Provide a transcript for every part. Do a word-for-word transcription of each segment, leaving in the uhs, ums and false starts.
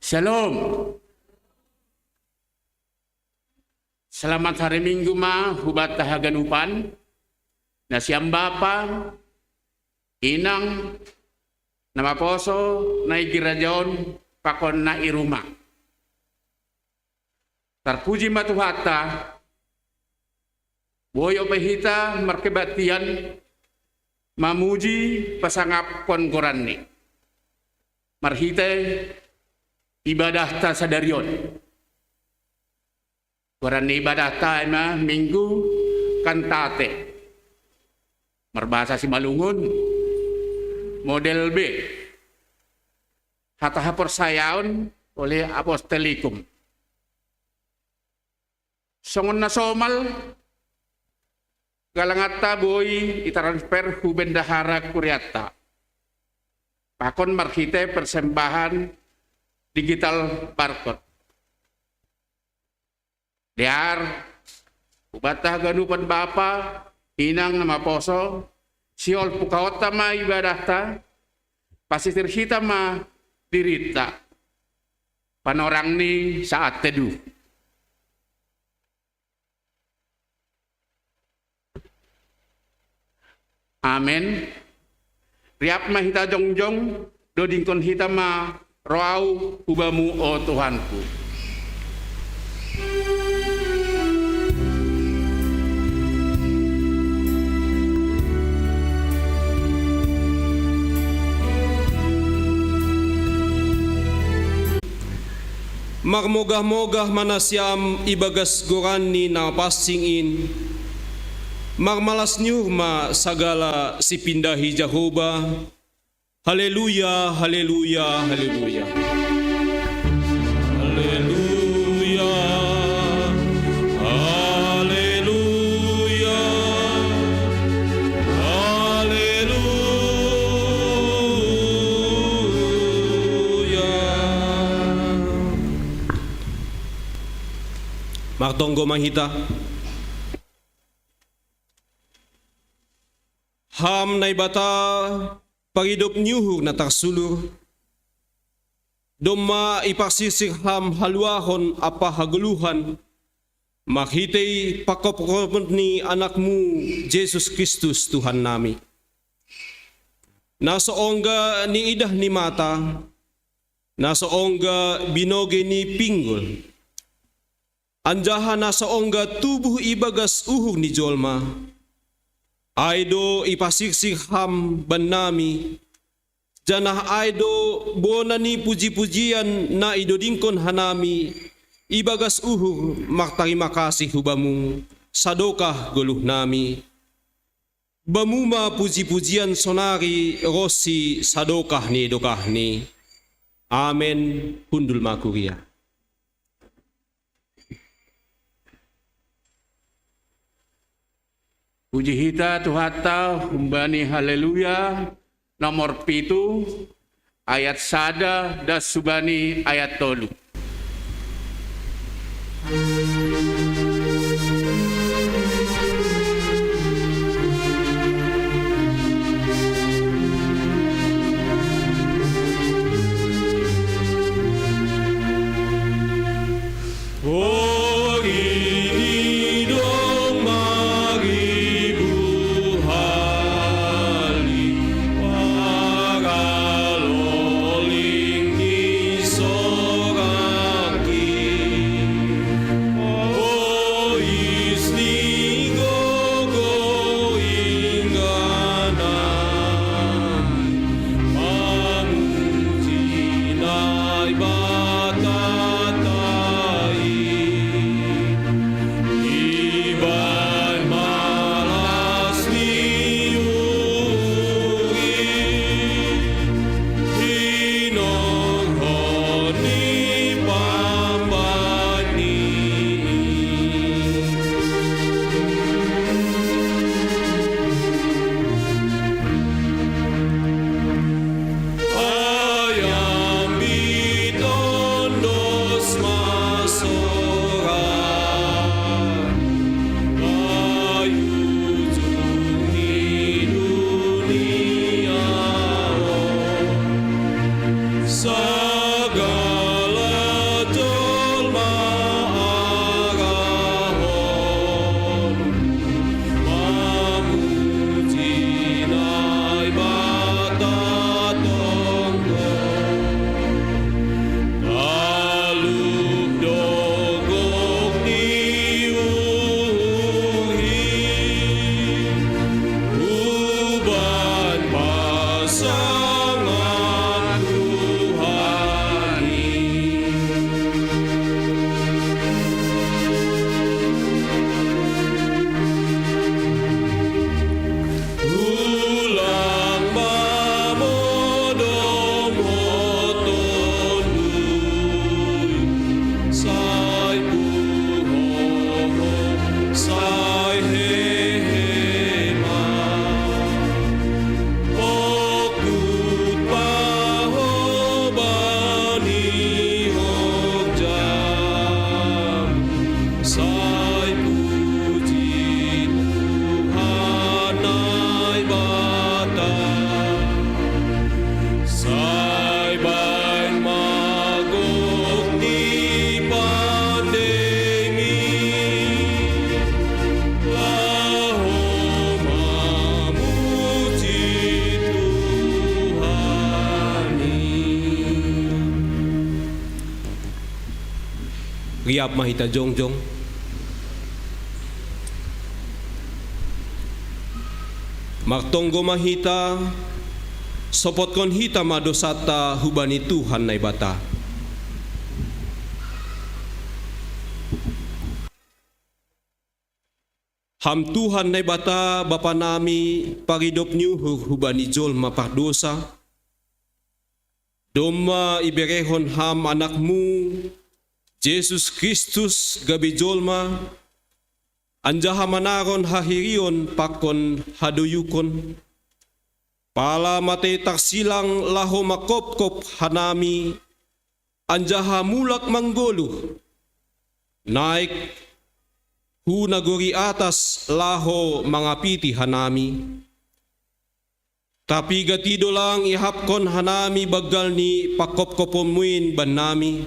Shalom. Selamat hari Minggu ma hubata haganupan. Nasiam bapa, inang, na maposo, na i gerajaon, pakon na i rumah. Tarpuji ma Tuhanta, boi ope hita markebaktian mamuji pasangapkon goranni. Marhite ibadahta sadari on. Goranni ibadahta ima Minggu Kantate. Marbahasa Simalungun, model B. Hata haporsayaon oleh apostolikum. Songon na somal, galanganta boi itransfer hu bendahara kurianta. Pakon marhite persembahan digital barcode. Dear, hubata haganupan bapa, inang na maposo, sihol pukaonta ma ibadahta, pasisir hita ma dirinta. Panorang ni saat teduh. Amen. Riap ma hita jongjong, dodingkon hita ma rohau hu Bamu, o Tuhanku. Marmogah-mogah ma nasiam ibagas goranni na pansing in, marmalas ni uhur ma sagala sipindahi Jahowa. Haleluya, haleluya, haleluya. Haleluya, haleluya, haleluya. Martonggo ma hita. Ham Naibata, paridop ni uhur na tarsulur, domma iparsirsir Ham haluahon ampa hagoluhan, marhitei panghophopon ni Anakmu, Jesus Kristus, Tuhannami. Na so ongga niidah ni mata, na so ongga binogei ni pinggol, anjaha na so ongga tubuh ibagas uhur ni jolma, ai do ipasirsir Ham bannami, janah ai do bona ni puji-pujian na idodingkon hanami ibagas uhur martarima kasih hu Bamu, sadokah goluhnami. Bamu ma puji-pujian sonari ronsi sadokah ni dokahni. Amen. Hundul ma kuria. Puji hita Tuhanta humbani Haleluya nomor pitu, ayat sada das hubani ayat tolu. Riap ma hita jongjong. Martonggo ma hita, sopotkon hita ma dosanta hubani Tuhan Naibata. Ham Tuhan Naibata, Bapa nami, paridop ni uhur hubani jolma pardosa, domma iberehon Ham Anakmu, Jesus Kristus, gabe jolma, anjaha manaron hahirion pakon hadoyukon, pala matei tarsilang laho mangkopkop hanami, anjaha mulak manggoluh, naik hu nagori atas laho mangapiti hanami. Tapi gati do lang iahapkon hanami banggal ni pangkopkoponmu in bannami,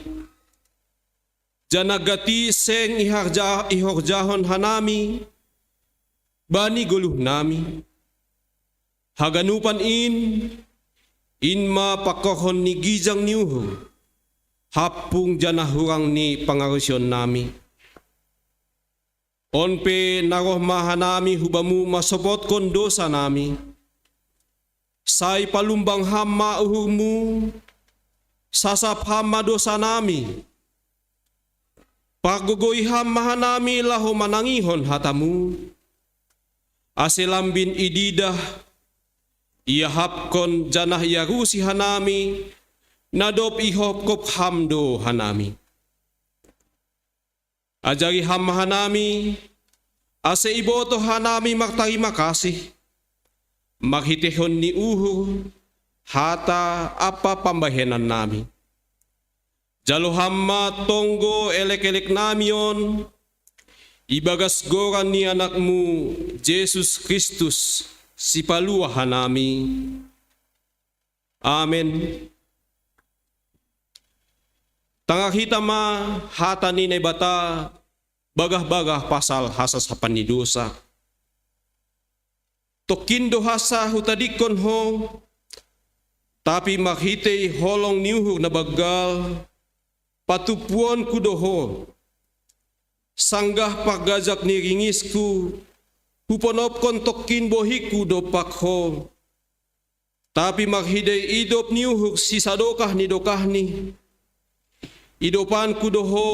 janah gati seng iharja-, ihorjahon hanami bani goluhnami. Haganupan in, in ma pangkorhon ni gijang ni uhur, hampung janah hurang ni pangarusionnami. On pe na roh ma hanami hu Bamu mansopotkon dosanami. Sai palumbang Ham ma uhurMu, sasap Ham ma dosanami. Pargogoi Ham ma hanami laho manangihon hataMu, ase lambin ididah, iahapkon janah iarusi hanami, na dob ihopkop Ham do hanami. Ajari Ham ma hanami, ase ibotoh hanami martarima kasih, marhiteihon ni uhur, hata ampa pambahenannami. Jalo Ham ma tonggo elekeleknami on, ibagas goran ni AnakMu, Jesus Kristus, Sipaluah hanami. Amen. Tangar hita ma hata ni Naibata, bagah-bagah pasal hasasapan ni dosa. Tongkin do hansa hutadingkon Ho, tapi marhitei holong ni uhur na banggal, patumpuonku do Ho. Sanggah pargajak ni ringisku, huponopkon tongkin bohingku dompak Ho. Tapi marhitei idop ni uhur sisadokah ni dokahni, idopanku do Ho,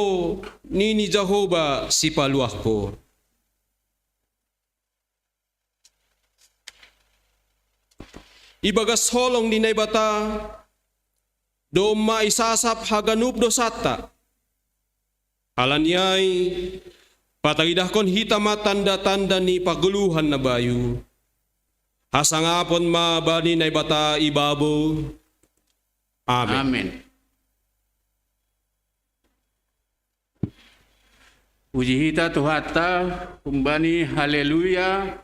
nini Jahowa Sipaluahku. Ibagas holong ni Naibata, domma isasap haganup dosanta. Ala ni ai, pataridahkon hita ma tanda-tanda ni pargoluhan na bayu. Hasangapon ma bani Naibata ibabo. Amen. Amen. Puji hita Tuhanta, humbani Haleluya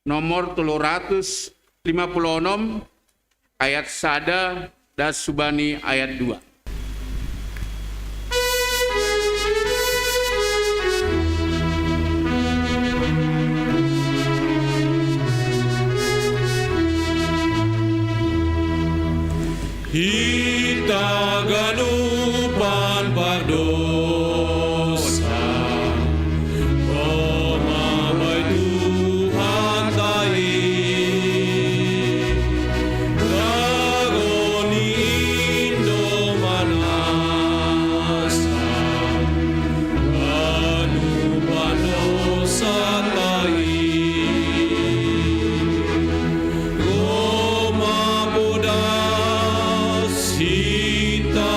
nomor tolu ratus lima puluh onom, ayat sada, das hubani ayat dua. Hita ganupan pardosa, Ho ma bai Tuhanta i, daroh ni in do manasa, ganupan dosanta i. Ho ma podas hita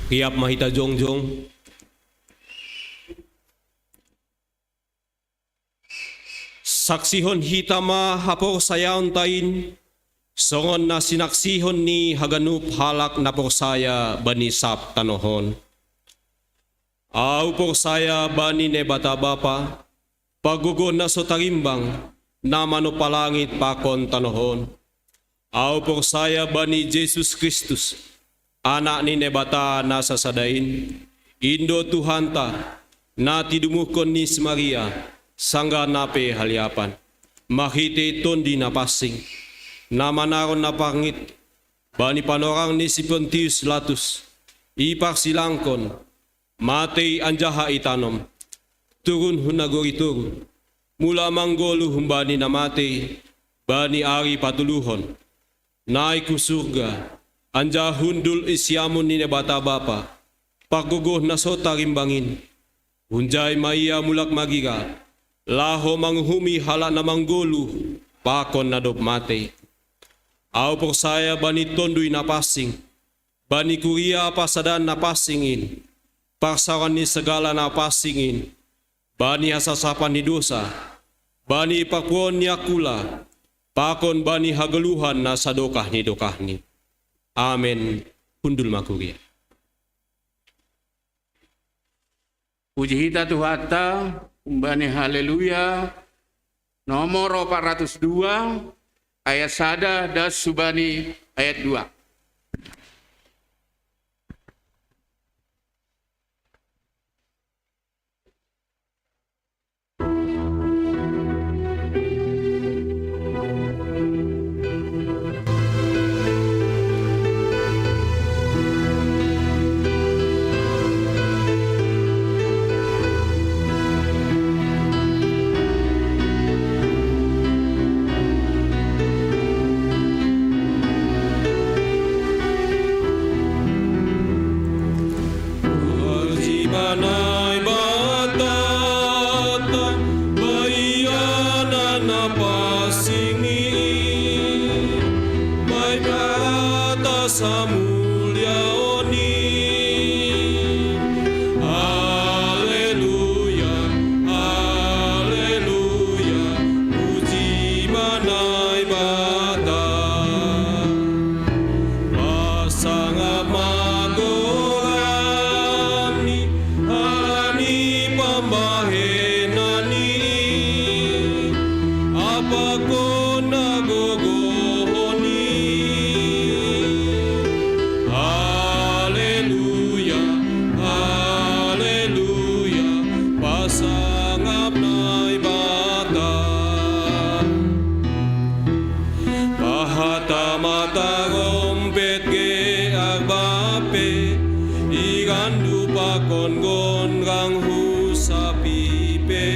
Riap ma hita jongjong. Saksihon hita ma haporsayaonta in, songon na sinaksihon ni haganup halak na porsaya bani sab tanoh on. Ahu porsaya bani Naibata Bapa, panggogoh na so tarimbang, na manompa langit pakon tanoh on. Ahu porsaya bani Jesus Kristus, Anak ni Naibata na sasada in, in do Tuhanta, na tinumuhkon ni si Maria, sanggah na pe haliapan, marhitei Tonduy Napansing, na manaron na parngit bani panorang ni si Pontius Latus, iparsilangkon, matei anjaha itanom, turun hun nagori toruh, mulak manggoluh humbani na matei, bani ari patoluhon, naik hu surga, anjaha hundul i siamun ni Naibata Bapa, panggogoh na so tarimbang in. Hunjai ma Ia mulak magira, laho manguhumi halak na manggoluh pakon na dob matei. Ahu porsaya bani Tonduy Napansing, bani kuria parsadaan na pansing in, parsaoran ni sagala na pansing in, bani hasasapan ni dosa, bani parpuhoon ni angkula, pakon bani hagoluhan na sadokah ni dokahni. Amen. Hundul ma kuria. Puji hita Tuhanta, humbani Haleluya, nomor opat ratus dua, ayat sada das subani ayat dua. Puji ma Naibata, baianan na pansing i, bahen ma hata samuliaon i. Haleluya, haleluya, puji ma Naibata. Pasangap ma goran i, ala ni pambahenan i, apakon na gogohon i. Haleluya, haleluya, pasangap Naibata. Pahat hata ma tarompet ge arbape, irandu pakon gondang hu sapipe,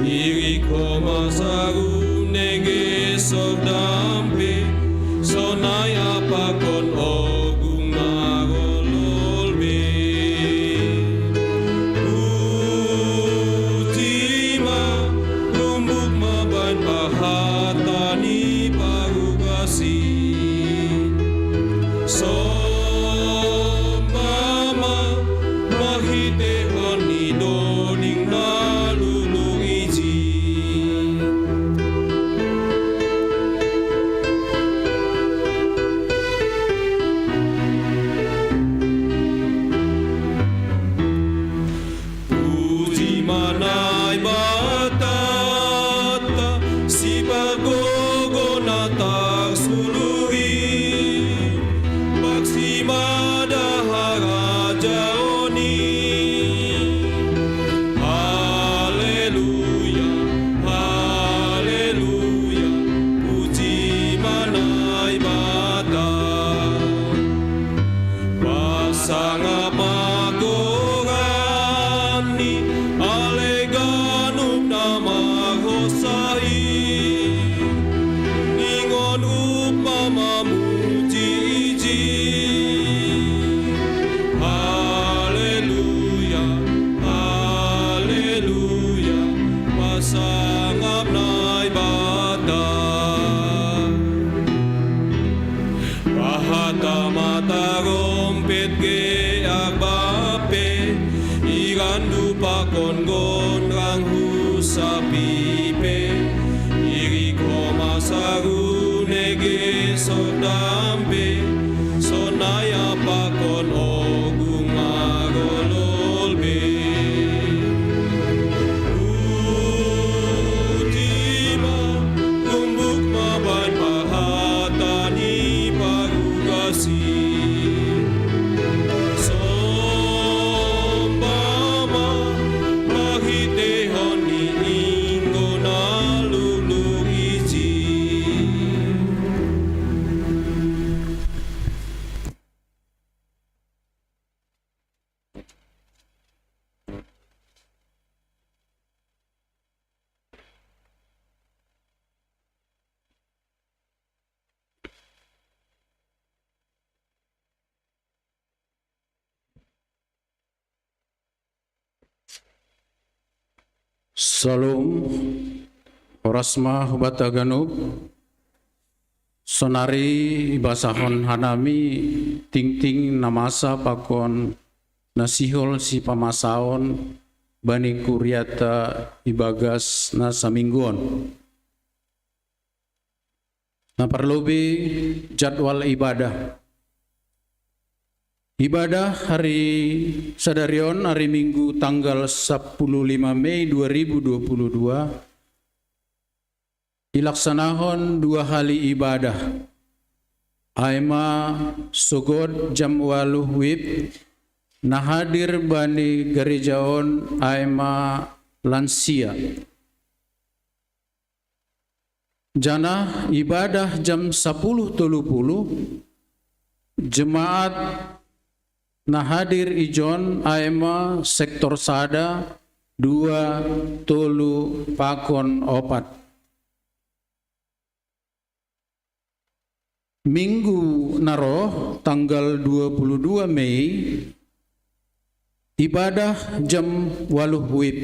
irik homa saru nenge sordam pe, sonai apakon ogung na rolol be. Puji ma, rumbuk ma bahen pahata ni parugas i. Somba ma, marhitehon ni doding na lulur i. Puji ma Naibata, sipagogo na tarsulur i, paksimada harajaon i. Haleluya, haleluya, puji ma Naibata. Pasangap ma goran i, ale ganup na marhosa i, ningon rup ma mamuji i. Haleluya, haleluya, pasangap Naibata. Pahat hata ma tarompet ge ar Sapipe, iri ko masaru nege so dampe, so naya pakon ogu marololbe. Utima, rumbuk mabain pahata ni parugasi. Sombama, pahitehon ni inggo na luluisi. Salom, horas ma hubata ganup. Sonari ibasahon hanami tingting na masa pakon na sihol sipamasaon bani kuriata ibagas na samingguon. Na parlobei jadwal ibadah. Ibadah ari sadari on, ari Minggu tanggal sapuluh lima Mei dua ribu dua puluh dua, ilaksanahon dua hali ibadah. Ai ma sogot jam waluh wib, na hadir bani gareja on ai ma lansia. Janah ibadah jam sapuluh tolu puluh, jemaat na hadir ijon ai ma sektor sada, dua, tolu, pakon opat. Minggu na roh tanggal dua puluh dua Mei, ibadah jam waluh wib.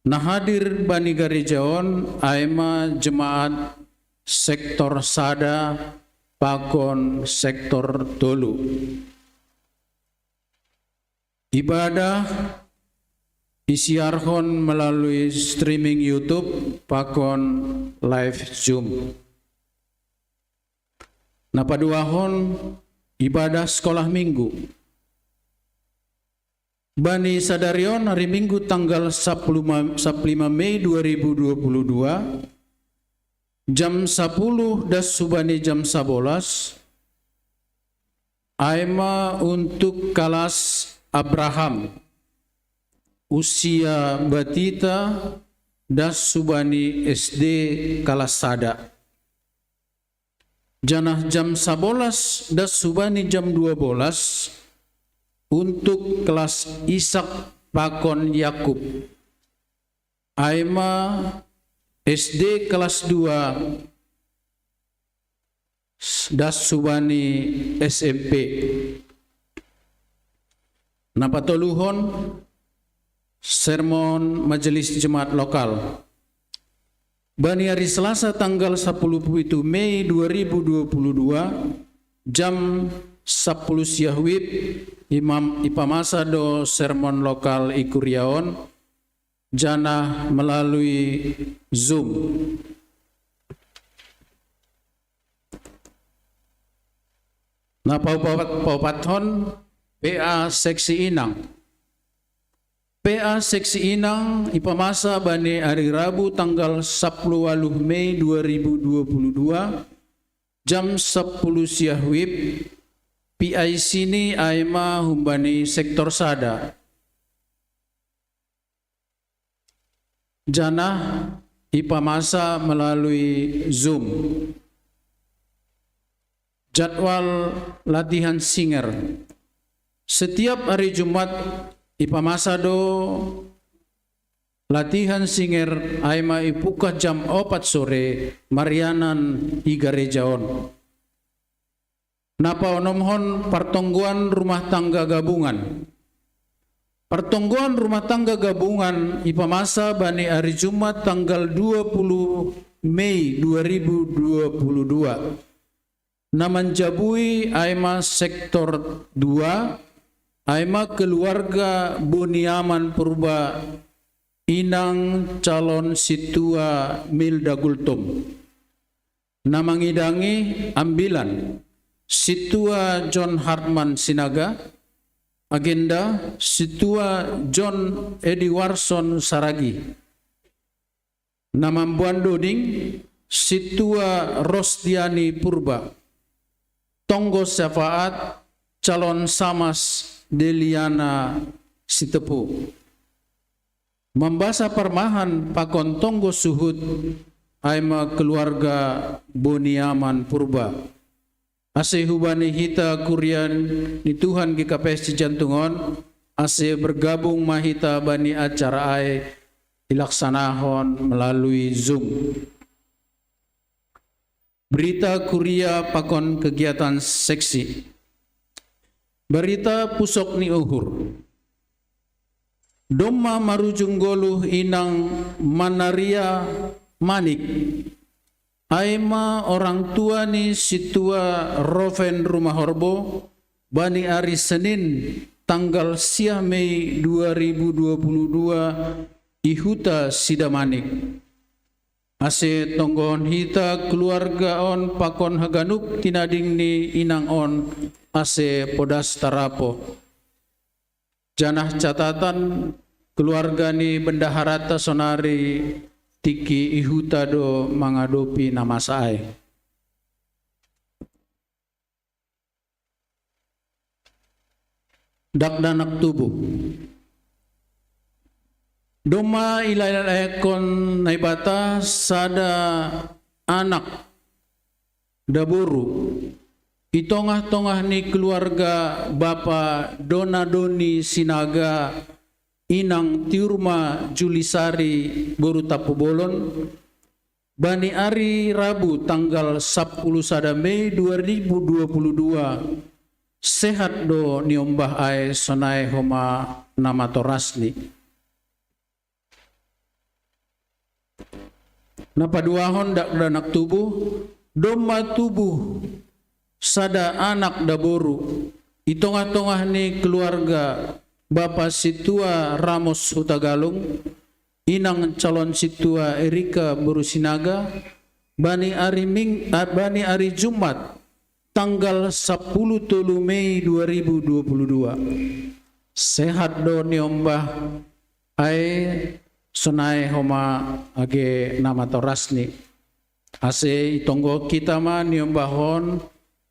Na hadir bani gareja on ai ma jemaat sektor sada pakon sektor tolu. Ibadah isiarhon melalui streaming YouTube pakon live Zoom. Na paduahon, ibadah sekolah Minggu. Bani sadari on, ari Minggu tanggal sapuluh ma-, sapuluh lima Mei dua ribu dua puluh dua, jam sapuluh das hubani jam sabolas, ai ma untuk kalas Abraham, usia batita, das hubani S D kalas sada. Janah jam sabolas das hubani jam dua bolas untuk kelas Ishak pakon Yakub. Ai ma S D kelas dua das hubani S M P. Na patoluhon, sermon majelis jemaat lokal. Bani ari Selasa tanggal sapuluh pitu Mei dua ribu dua puluh dua, jam sapuluh siah wib, imam ipamasa do sermon lokal i kuria on, janah melalui Zoom. Na paupat-, paupathon, P A Seksi Inang. P A Seksi Inang ipamasa bani ari Rabu tanggal sapuluh waluh Mei dua ribu dua puluh dua, jam sapuluh siah wib, P I C ni ai ma humbani sektor sada. Janah ipamasa melalui Zoom. Jadwal latihan singer. Setiap ari Jumat ipamasa do latihan singer ai ma ipungkah jam opat sore marianan i gareja on. Na paonomhon, partonggoan rumah tangga gabungan. Partonggoan rumah tangga gabungan ipamasa bani ari Jumat tanggal dua puluh Mei dua ribu dua puluh dua. Na manjabui ai ma sektor dua, ai ma keluarga Boniaman Purba Inang calon Sintua Milda Gultom. Na mangidangi ambilan: Sintua John Hartman Sinaga. Agenda: Sintua John Ediwarson Saragi. Na mamboan doding: Sintua Rosdiani Purba. Tonggo syafaat: calon Samas Deliana Sitepu. Mambasa parmahan pakon tonggo suhut: Ai ma keluarga Boniaman Purba. Ase hubani hita kuria ni Tuhan G K P S Cijantung on, ase bergabung ma hita bani acara ai, ilaksanahon melalui Zoom. Berita kuria pakon kegiatan seksi. Berita pusok ni uhur. Domma marujung goluh inang Manaria Manik, ai ma orang tua ni Sintua Roven Rumahorbo, bani ari Senin tanggal sia Mei dua ribu dua puluh dua, i huta Sidamanik. Ase tonggohon hita keluarga on pakon haganup tinading ni inang on ase podas tarapo. Janah catatan: keluarga ni bendaharanta sonari tingki i huta do mangadopi na masa ai. Dakdanak tubuh. Domma ilailahkon Naibata sada anak daboru i tongah-tongah ni keluarga bapa Donadoni Sinaga, inang Tiurma Julisari boru Tampubolon, bani ari Rabu tanggal sapuluh sada Mei dua ribu dua puluh dua, sehat do niombah ai sonai homa namatorasni. Na paduahon dakdanak tubuh, domma tubuh sada anak daboru i tongah-tongah ni keluarga bapa Sintua Ramos Hutagalung, inang calon Sintua Erika boru Sinaga, bani ari Ming, ah, bani ari Jumat tanggal sapuluh tolu Mei dua ribu dua puluh dua. Sehat do niombah ai sonai homa age namatorasni. Ase itonggo hita ma niombahon,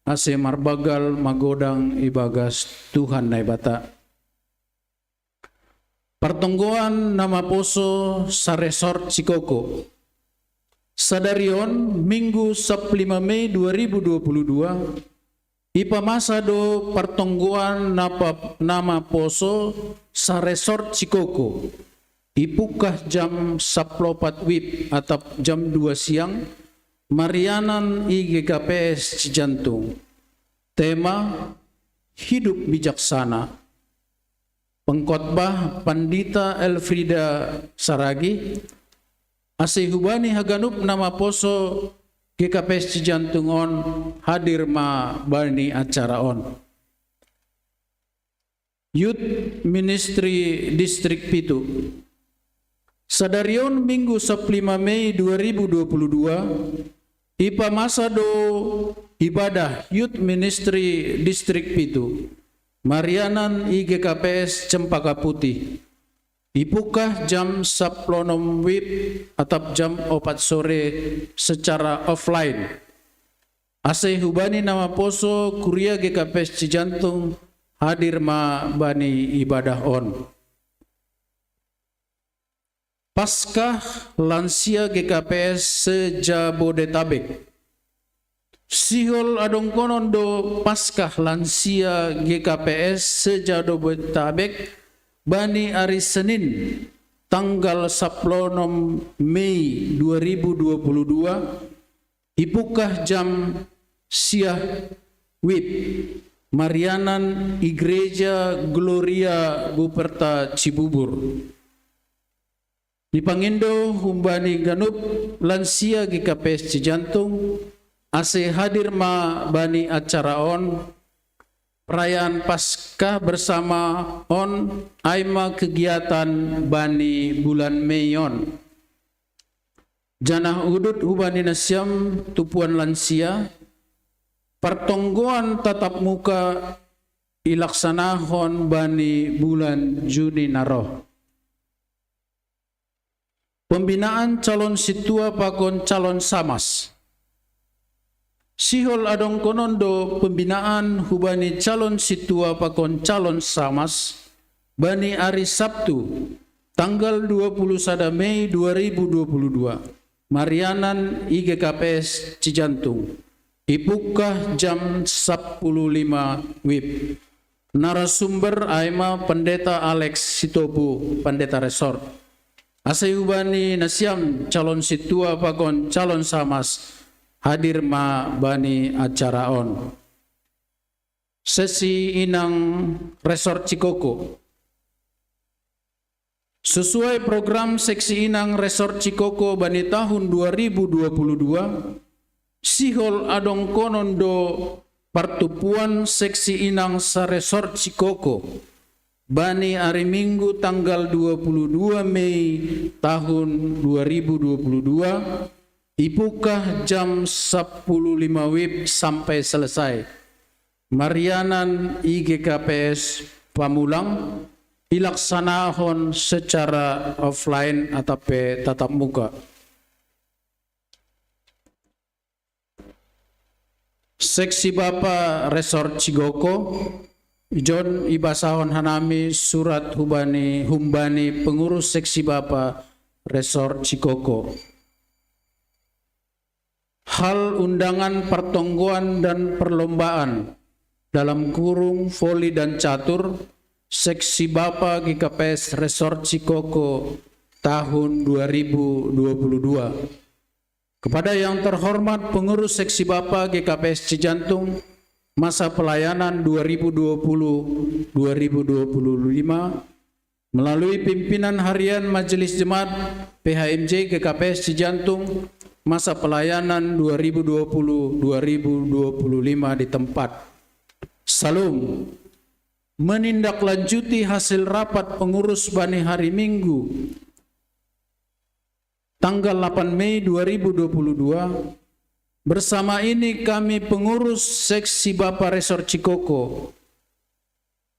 ase marbanggal magodang ibagas Tuhan Naibata. Partonggoan na maposo saresort sikoko. Sadari on, Minggu saplima Mei dua ribu dua puluh dua, ipamasa do partonggoan na pa-, na maposo saresort sikoko, ipungkah jam saplopat wib atap jam dua siang, marianan i G K P S Cijantung. Tema: Hidup Bijaksana. Pengkhotbah Pandita Elfrida Saragi. Ase hubani haganup na maposo G K P S Cijantung on hadir ma bani acara on. Youth Ministry Distrik pitu. Sadari on Minggu saplima Mei dua ribu dua puluh dua, ipamasa do ibadah Youth Ministry Distrik pitu, marianan i G K P S Cempaka Putih. Ipungkah jam saplonom wib atap jam opat sore secara offline. Ase hubani na maposo kuria G K P S Cijantung hadir ma bani ibadah on. Paskah lansia G K P S se-Jabodetabek. Sihol adongkonon do Paskah lansia G K P S se-Jabodetabek bani ari Senin tanggal saplonom Mei dua ribu dua puluh dua, ipungkah jam sia wib, marianan i Gereja Gloria Buperta Cibubur. Nipangindo humbani ganup lansia G K P S Cijantung, ase hadir ma bani acara on, Perayaan Paskah bersama on aima kegiatan bani bulan Mei on. Janah udut hubani nasiam tupuan lansia, partonggoan tatap muka ilaksanahon bani bulan Juni naroh. Pembinaan calon sintua pakon calon samas. Sihol adongkonon do pembinaan hubani calon sintua pakon calon samas bani ari Sabtu, tanggal dua puluh sada Mei dua ribu dua puluh dua, marianan I G K P S Cijantung. Ipukah jam sapuluh lima wib. Narasumber aima Pendeta Alex Sitopu, Pendeta Resort. Ase hubani nasiam calon sintua pakon calon samas hadir ma bani acara on. Seksi inang Resort Cikoko. Sesuai program Seksi Inang Resort Cikoko bani tahun dua ribu dua puluh dua, sihol adongkonon do partupuan Seksi Inang sa-Resort Cikoko bani ari Minggu tanggal dua puluh dua Mei tahun dua ribu dua puluh dua, ipukah jam sapuluh lima wib sampai selesai. Marianan I G K P S Pamulang ilaksanahon secara offline atap pe tatap muka. Seksi Bapa Resort Cikoko, ijon ibasahon hanami surat hubani humbani pengurus Seksi Bapa Resort Cikoko. Hal undangan partonggoan dan perlombaan, dalam kurung voli dan catur, Seksi Bapa G K P S Resort Cikoko tahun dua ribu dua puluh dua. Kepada yang terhormat pengurus Seksi Bapa G K P S Cijantung, masa pelayanan dua ribu dua puluh dua ribu dua puluh lima, melalui pimpinan harian Majelis Jemaat P H M J G K P S Cijantung, masa pelayanan dua ribu dua puluh dua ribu dua puluh lima di tempat. Salum. Menindaklanjuti hasil rapat pengurus bani hari Minggu tanggal delapan Mei dua ribu dua puluh dua, bersama ini kami pengurus Seksi Bapa Resort Cikoko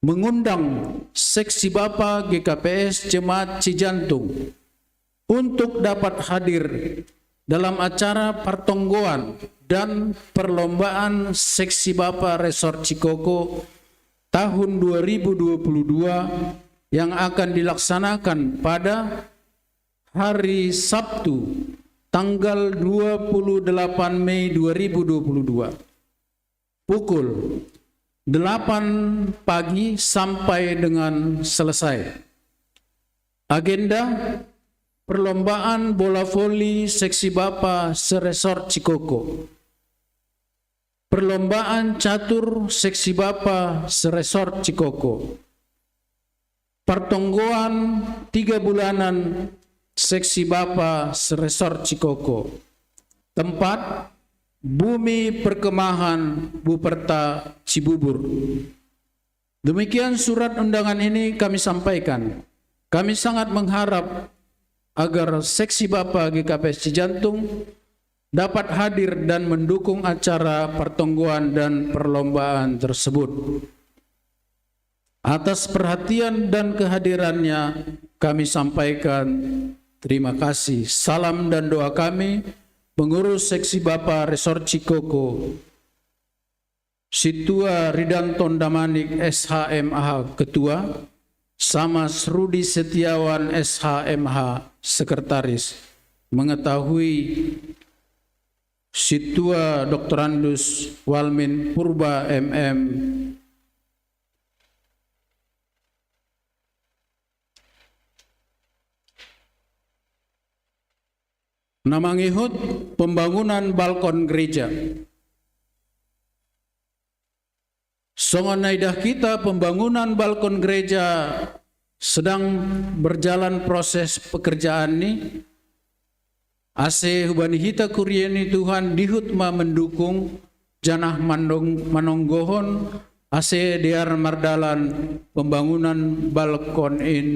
mengundang Seksi Bapa G K P S Jemaat Cijantung untuk dapat hadir dalam acara partonggoan dan perlombaan Seksi Bapa Resort Cikoko tahun dua ribu dua puluh dua yang akan dilaksanakan pada hari Sabtu, tanggal dua puluh delapan Mei dua ribu dua puluh dua, pukul delapan pagi sampai dengan selesai. Agenda: perlombaan bola voli Seksi Bapa se-Resort Cikoko. Perlombaan catur Seksi Bapa se-Resort Cikoko. Partonggoan tiga bulanan Seksi Bapa se-Resort Cikoko. Tempat: Bumi Perkemahan, Buperta, Cibubur. Demikian surat undangan ini kami sampaikan. Kami sangat mengharap agar Seksi Bapa G K P S Cijantung dapat hadir dan mendukung acara pertonggoan dan perlombaan tersebut. Atas perhatian dan kehadirannya, kami sampaikan terima kasih. Salam dan doa kami, pengurus Seksi Bapa Resort Cikoko, Sintua Ridanton Damanik, S H M H, Ketua, Samas Rudi Setiawan, S H M H, Sekretaris, mengetahui Sintua Doktorandus Walmin Purba, M M, na mangihut pembangunan balkon gereja. Songon na idah kita, pembangunan balkon gereja sedang berjalan proses pekerjaan ni, ase hubani hita kuria ni Tuhan dihut ma mendukung, janah mandong-, manonggohon Ase dear mardalan pembangunan balkon in,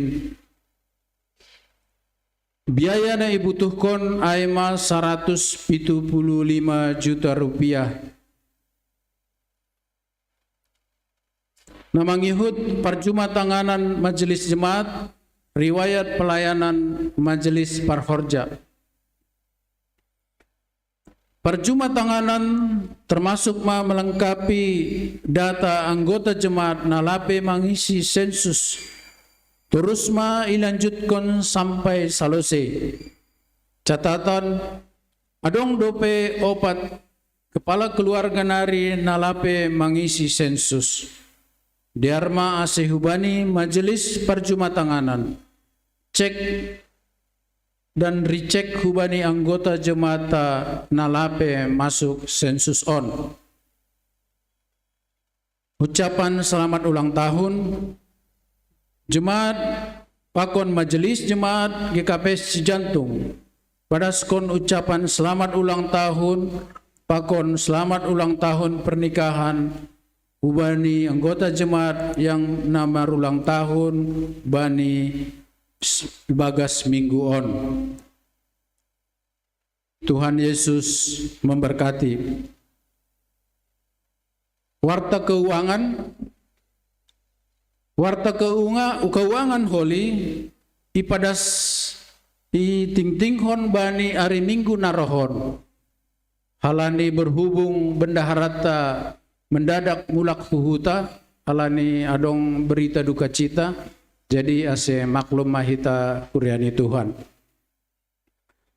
biayana ibutuhkon ai ma saratus pitu puluh lima juta rupiah. Na mangihut parjumatanganan majelis jemaat, riwayat pelayanan majelis parhorja. Parjumatanganan termasuk ma melengkapi data anggota jemaat na lape mangisi sensus, terus ma ilanjutkon sampai salose. Catatan, adong dope opat kepala keluarga nari na lape mangisi sensus. Dear ma ase hubani majelis parjumatanganan, cek dan ricek hubani anggota jemaat na lape masuk sensus on. Ucapan selamat ulang tahun jemaat pakon majelis jemaat G K P S Cijantung. Padaskon ucapan selamat ulang tahun pakon selamat ulang tahun pernikahan hubani anggota jemaat yang na marulang tahun bani s-, bagas minggu on. Tuhan Yesus memberkati. Warta keuangan, warta keunga-, keuangan holi ipadas, itingtinghon bani ari Minggu na roh on. Halani berhubung bendaharata mendadak mulak hu huta, halani adong berita duka cita, jadi ase maklum ma hita kuria ni Tuhan.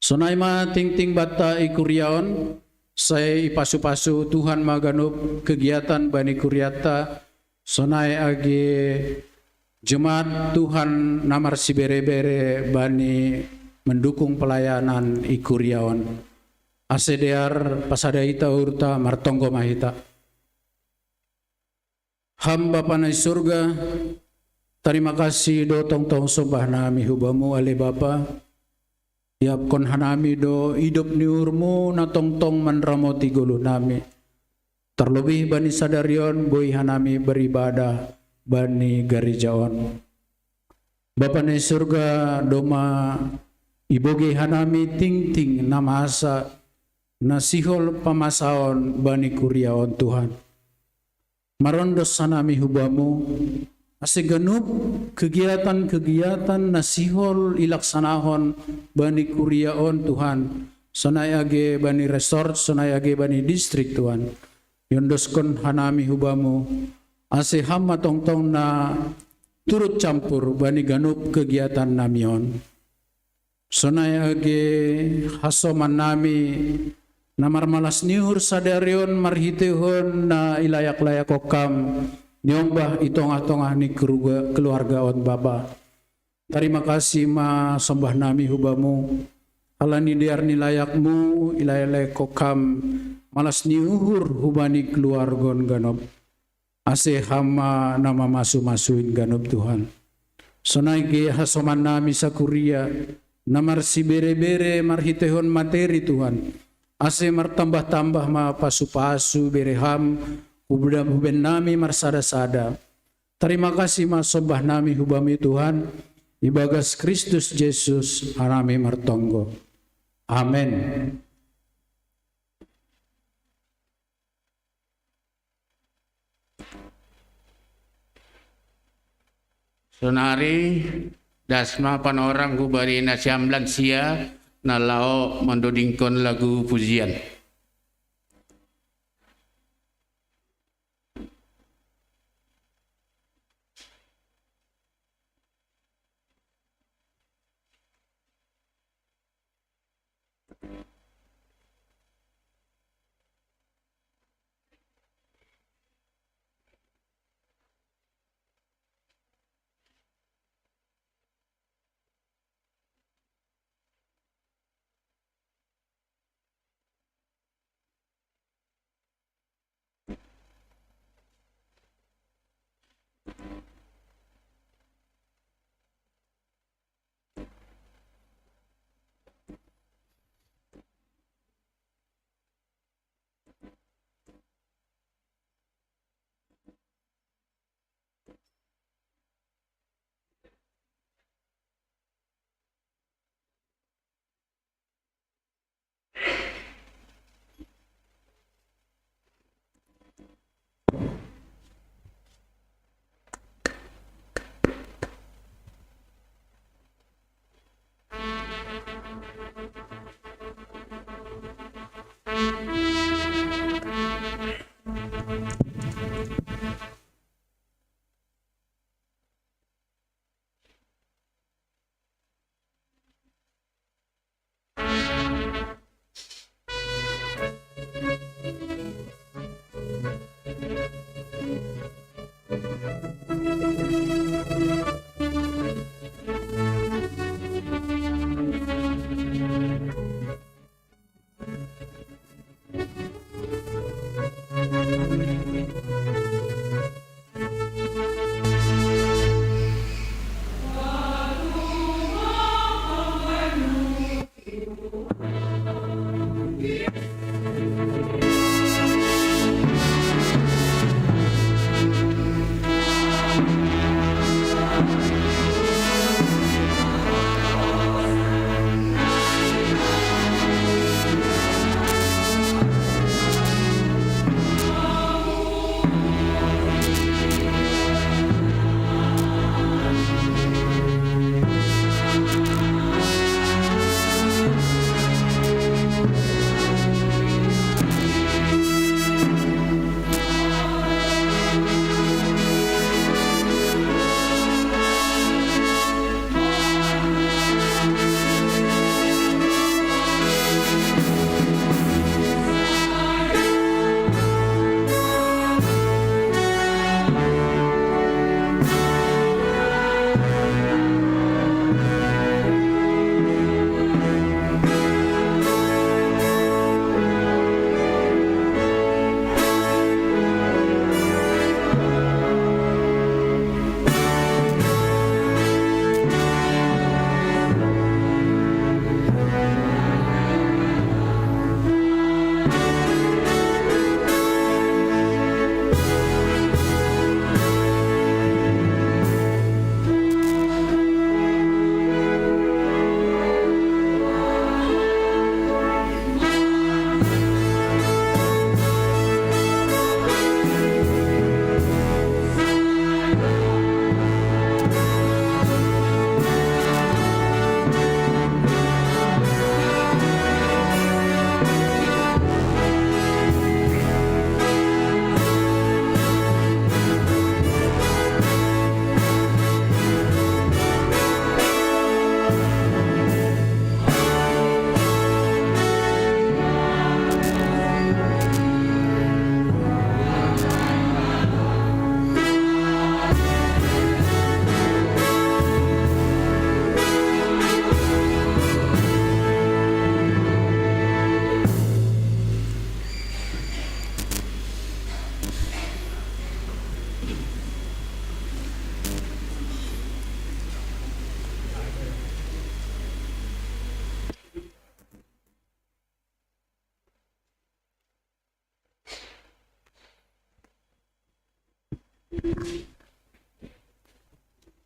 Sonai ma tingting banta i kuria on, sai ipasu-pasu Tuhan ma ganup kegiatan bani kurianta, sonai age jemaat Tuhan na marsibere-bere bani mendukung pelayanan i kuria on. Ase dear pasada hita uhurta, martonggo ma hita. Ham Bapa na i surga, tarima kasih do tongtong sombah nami hu Bamu ale Bapa. Iapkon hanami do idop ni uhurMu na tongtong manramoti goluh nami. Tarlobih bani sadari on boi hanami beribadah bani gareja on. Bapa na i surga, domma ibogei hanami tingting na masa, na sihol pamasaon bani kuria on Tuhan. Marondos hanami hu Bamu, ase ganup kegiatan-kegiatan na sihol ilaksanahon bani kuria on Tuhan, sonai age bani resort, sonai age bani distrik Tuhan. Iondoskon hanami hu Bamu, ase Ham ma tongtong na turut campur bani ganup kegiatan nami on. Sonai age hasoman nami na marmalas ni uhur sadari on marhiteihon na ilayak-layakkon Ham niombah i tongah-tongah ni keluarga, keluarga on Bapa. Tarima kasih ma sombah nami hu Bamu, halani dear ni layakMu ilayak-layakkon Ham malas ni uhur hubani keluarga on ganup. Ase Ham ma na mamasu-masuin ganup Tuhan. Sonai age hasoman nami sakuria, na marsibere-bere marhiteihon materi Tuhan. Ase martambah-tambah ma pasu-pasu bere Ham, hubeda-, huben nami marsada-sada. Tarima kasih ma sombah nami hu Bamu Tuhan, ibagas Kristus Jesus hanami martonggo. Amen. Sonari, das ma panorang hubani na siam lansia, na laho mandodingkon lagu pujian.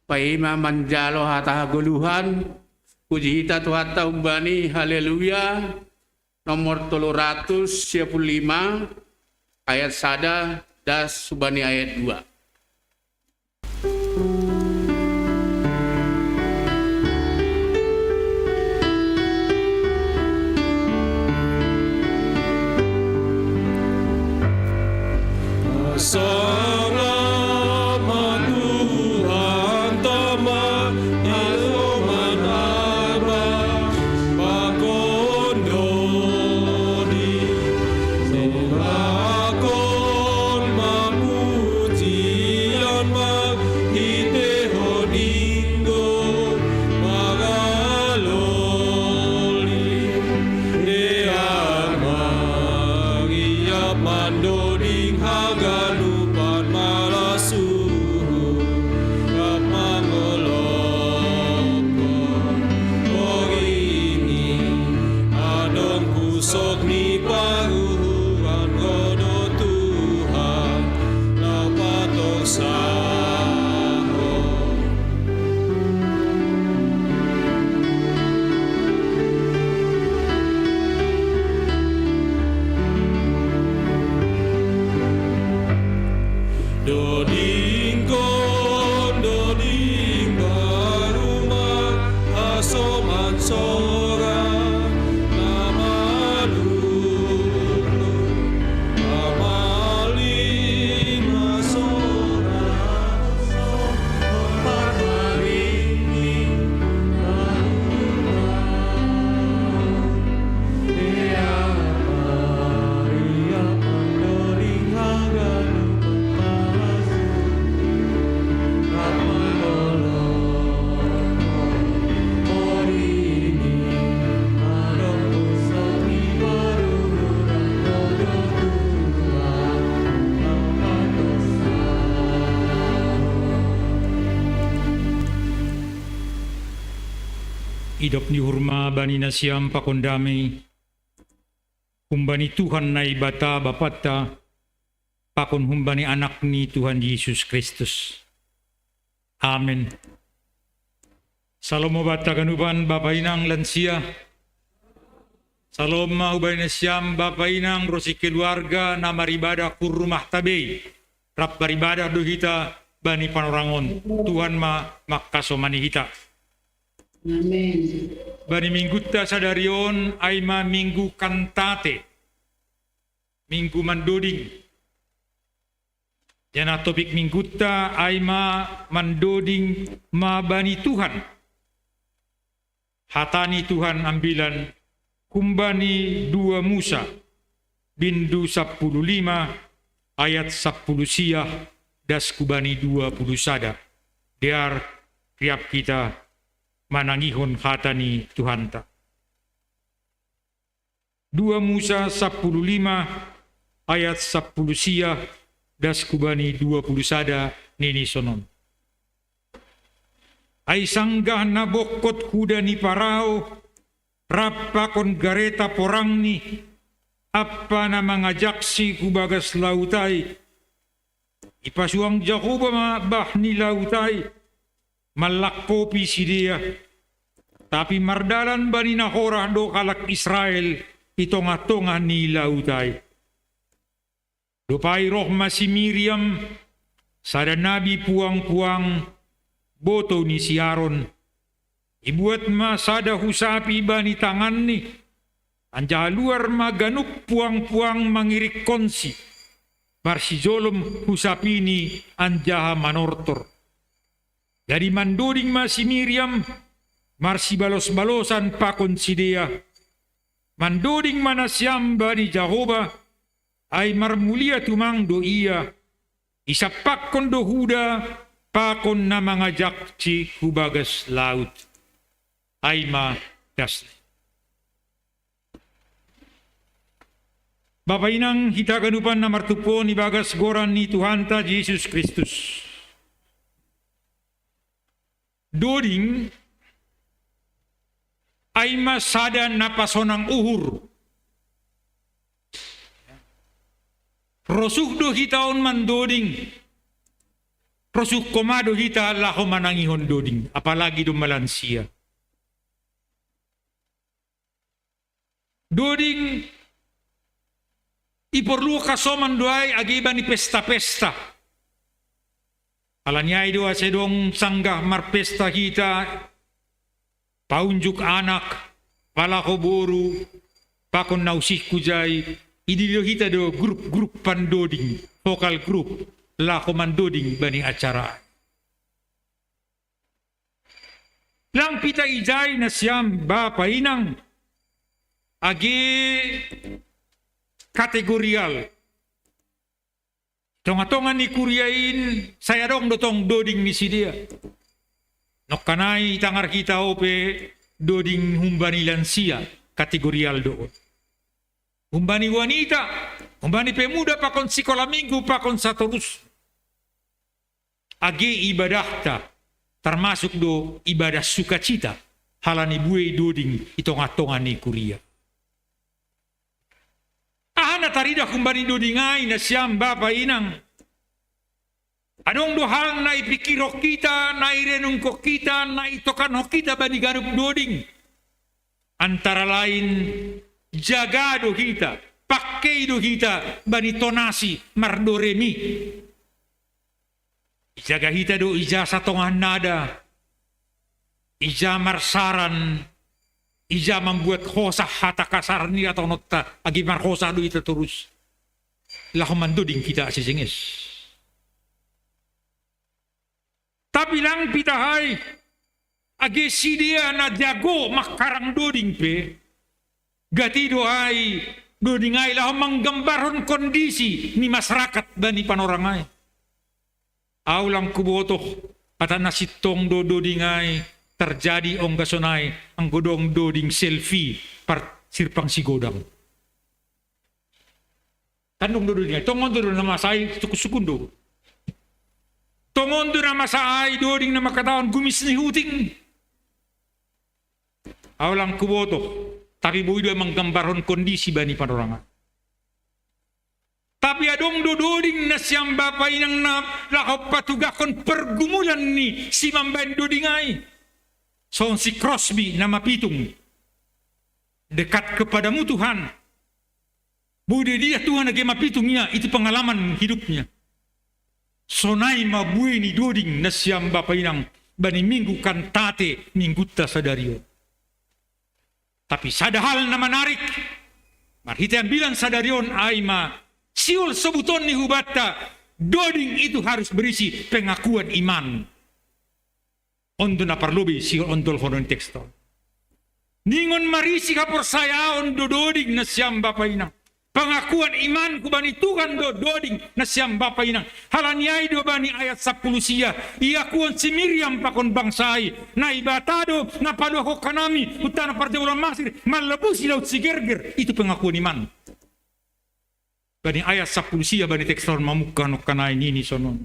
Paima manjalo hata hagoluhan, puji hita Tuhanta umbani Haleluya, nomor tolu ratus sia puluh lima, ayat sada das hubani ayat dua. Sangama Tuhan Tama, iloman Aba, pakondodi, sembahkon ma pujian ma, ite ho dinggo, magaloli, dear mangiap mandoding haganupan malasuhu, rap mangolopkon. Porini adong pusok ni paruhuran, Ho do Tuhan, na patoksahon. Dodingkon, doding baru ma, hasoman sora na maluhur, pamaling ma sora, so, hormat maringing, maluhur. Idop ni uhur ma bani nasiam pakon dame, humbani Tuhan Naibata Bapanta, pakon humbani Anak ni Tuhan Jesus Kristus. Amen. Salom ma banta haganupan, bapa inang lansia. Salom ma hubani nasiam bapa inang ronsi keluarga na maribadah hu rumahta be i. Rap maribadah do hita bani panorang on. Tuhan ma mangkasomani hita. Amen. Bani minggunta sadari on, ai ma Minggu Kantate, Minggu Mandoding. Ia na topik minggunta ai ma mandoding ma bani Tuhan. Hata ni Tuhan ambilan humbani dua Musa, bindu sampulu lima, ayat sampulu sia das hubani dua pulu sada. Dear, riap hita manangihon hata ni Tuhanta. Dua Musa sampulu lima ayat sampulu sia das hubani dua pulu sada, nini sonon. Ai sanggah na bongkot huda ni Parao, rap pakon gareta porangni, ampa na mangajaksi hu bagas laut ai, ipasuang Jahowa ma bah ni laut ai, manlangkopi sidea. Tapi mardalan bani na horah do halak Israel i tongah-tongah ni laut ai. Dob ai roh ma si Miriam, sada nabi puang-puang, botou ni si Aron. Ibuat ma sada husapi bani tanganni, anjaha luar ma ganup puang-puang mangiringkonsi, marsijolom husapini anjaha manortor. Jadi mandoding ma si Miriam, marsibalos-balosan pakon sidea. Mandoding ma nasiam bani Jahowa, ai marmulia tumang do Ia, isampakkon do huda pakon na mangajaksi hu bagas laut. Ai ma dasni. Bapa inang hita haganupan na martumpu on ibagas goran ni Tuhanta Jesus Kristus. Doding ai ma sada na pasonang uhur. Rosuh do hita on mandoding. Rosuhko ma do hita laho manangihon doding, apalagi do ma lansia. Doding i porlu hasoman do ai age bani pesta-pesta. Alani ai do ase dong sanggah marpesta hita, paunjuk anak, palaho boru, pakon na usih hujai, idilo hita do grup-grup pandoding, vokal grup, laho mandoding bani acara. Lang pita ijai nasiam bapa inang, age kategorial. Tonga-tonga ni kuria in, sai adong do tong doding ni sidea. Nongkanai tangar hita ope doding humbani lansia, kategorial do. Humbani wanita, humbani pemuda pakon sikola minggu, pakon satorus. Age ibadahta, termasuk do ibadah sukacita, halani buei doding i tonga-tonga ni kuria. Aha na taridah humbani doding ai nasiam bapa inang? Adong do hal na ipikirhon hita, na irenungkon hita, na itokanon hita bani ganup doding. Antara lain, jaga do hita, pangkei do hita bani tonasi mardoremi. Ijaga hita do ija satongah nada, ija marsaran, ija mambuat hosa hata kasar ni atononta, age marhosa do hita torus. Laho mandoding hita ase jenges. Tapi lang pita ai, age sidea na jago mangkarang doding pe, gati do ai, doding ai laho manggambarhon kondisi ni masyarakat bani panorang ai. Au lang hubotoh, ata na sintong do doding ai terjadi ongga sonai anggo dong doding selfie par sirpang sigodang. Tandung do doding ai, tongon do na masa ai sukun-sukun do. Tongon do na masa ai doding na mangkatahon gumis ni huting. Au lang hubotoh, tapi boi do manggambarhon kondisi bani panorang ai. Tapi adong do doding nasiam bapa inang na laho patugahon pergumulan ni simambahen doding ai. Songon si Crosby na mapitung. Dekat kepadamu Tuhan. Boi do dia Tuhan age mapitung ia, itu pengalaman hidupnya. Sonai ma buei ni doding nasiam bapa inang bani minggu Kantate minggunta sadari on. Tapi sada hal na manarik, marhite ambilan sadari on ai ma, sihol sobuton ni hubanta, doding itu harus berisi pengakuan iman. On do na parlobei sihol ondolhonon ni teks on. Ningon marisi haporsayaon do doding nasiam bapa inang. Pengakuan imanku bani Tuhan do doding nasiam bapa inang. Halani ai do bani ayat sampulu sia, iakuon si Miriam pakon bangsa ai, Naibata do na paluahon hanami tu tano parjamuran Masir, manlobusi laut sigerger, itu pengakuan iman. Bani ayat sampulu sia bani teks on mamungka nongkanai nini sonon.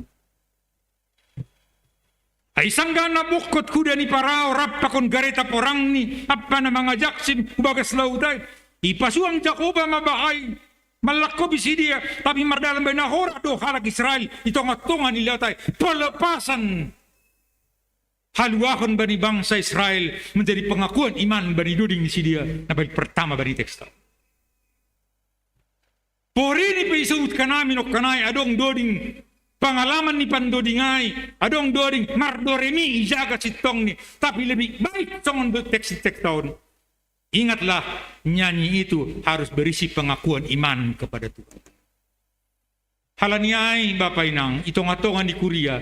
Ai sanggah na bongkot huda ni Parao rap pakon gareta porangni, ampa na mangajaksim hu bagas laut ai, ipasuang Jahowa ma bahai manlangkopi sidea, tapi mardalan bani na horas do halak Israel i tonga-tonga ni laut ai. Pelepasan haluahon bani bangsa Israel menjadi pengakuan iman bani doding ni sidea na paling pertama bani teks on. Porini pe isobutkan hami nongkanai adong doding, pengalaman ni pandoding ai, adong doding mardoremi ijaga sintongni, tapi lebih baik songon do teks-teks on. Ingatlah, nyanyi itu harus berisi pengakuan iman kepada Tuhan. Halani ai bapa inang, i tonga-tonga ni kuria,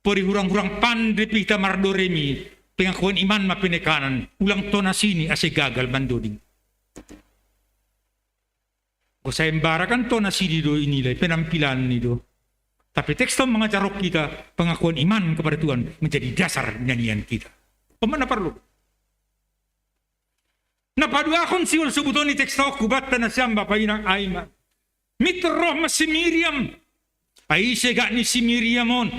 pori hurang-hurang pande pe hita mardoremi, pengakuan iman ma penekanan, ulang tonasini ase gagal mandoding. Anggo sayembara kan tonasini do inilai, penampilanni do. Tapi teks on mangajarhon hita pengakuan iman kepada Tuhan menjadi dasar nyanyian kita. On ma na parlu. Na paduahon sihol sobuton ni teks on hubanta nasiam bapa inang ai ma, mintor roh ma si Miriam. Ai ise gok ni si Miriam on?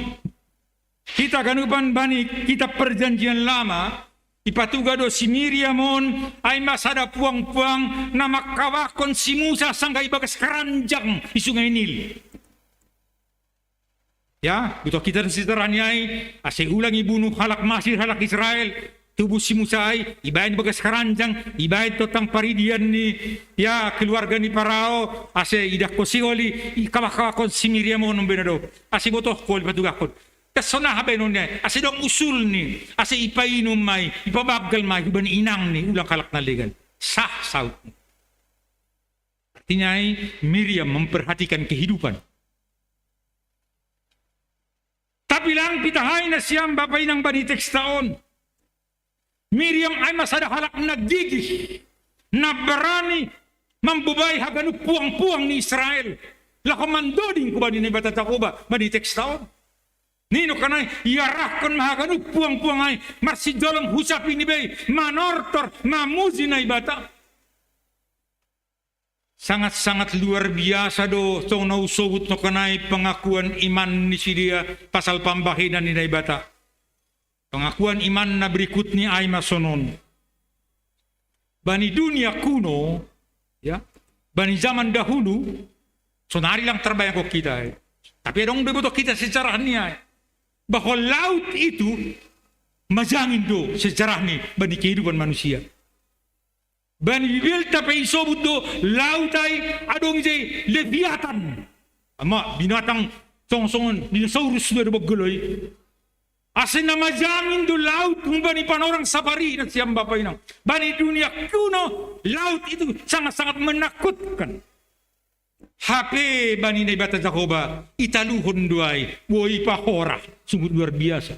Hita ganupan bani kitab Perjanjian Lama, ipatugah do si Miriam on ai ma sada puang-puang na mangkawahon si Musa sanggah i bagas karanjang i Sungai Nil. Ya, iboto kita do sejarah ni ai, ase ulang ibunu halak Masir halak Israel, tubu si Musa ai, ibaen bagas haranjang, ibaen tongtong paridian ni, ya, keluarga ni Parao, ase idahkon si oli, ikabahkabahkon si Miriam on bena do, ase ibotohkon, ipatugahkon. Tes songon aha baenon ni ai, ase adong usulni, ase ipainum ma i, ipabanggal ma i, hubani inangni, ulang halak na legan. Sah sautni. Artinya ai, Miriam memperhatikan kehidupan. Tapi lang pitahai nasiam bapa inang bani teksta on. Miriam ai ma sada halak na gigih, na barani mambobai haganup puang-puang ni Israel. Laho mandoding hubani Naibata Jahowa bani teksta on. Ninna kan ai, iarahkon ma haganup puang-puang ai, marsijolom hu sapi ni bei, manortor, mamuji Naibata. Sangat-sangat luar biasa do, songon na husobut nangkin ai pengakuan iman ni sidea pasal pambahenan ni Naibata. Pengakuan iman na berikutni ai ma sonon. Bani dunia kuno, ya, bani zaman dahulu, sonari lang tarbayangkon hita ai. Tapi adong do iboto hita sejarah ni ai. Bahwa laut itu majangin do sejarahni bani kehidupan manusia. Bani Bibelta pe isobut do laut ai adong ise i Leviatan. Ama binatang songon-songon dinosaurus do, do baggeloi. Ase na majangin do laut humbani panorang sapari nasiam bapa inang. Bani dunia kuno laut itu sangat-sangat menakutkan. Hape bani Naibata Jahowa italuhon do ai, boi pahora, sungguh luar biasa.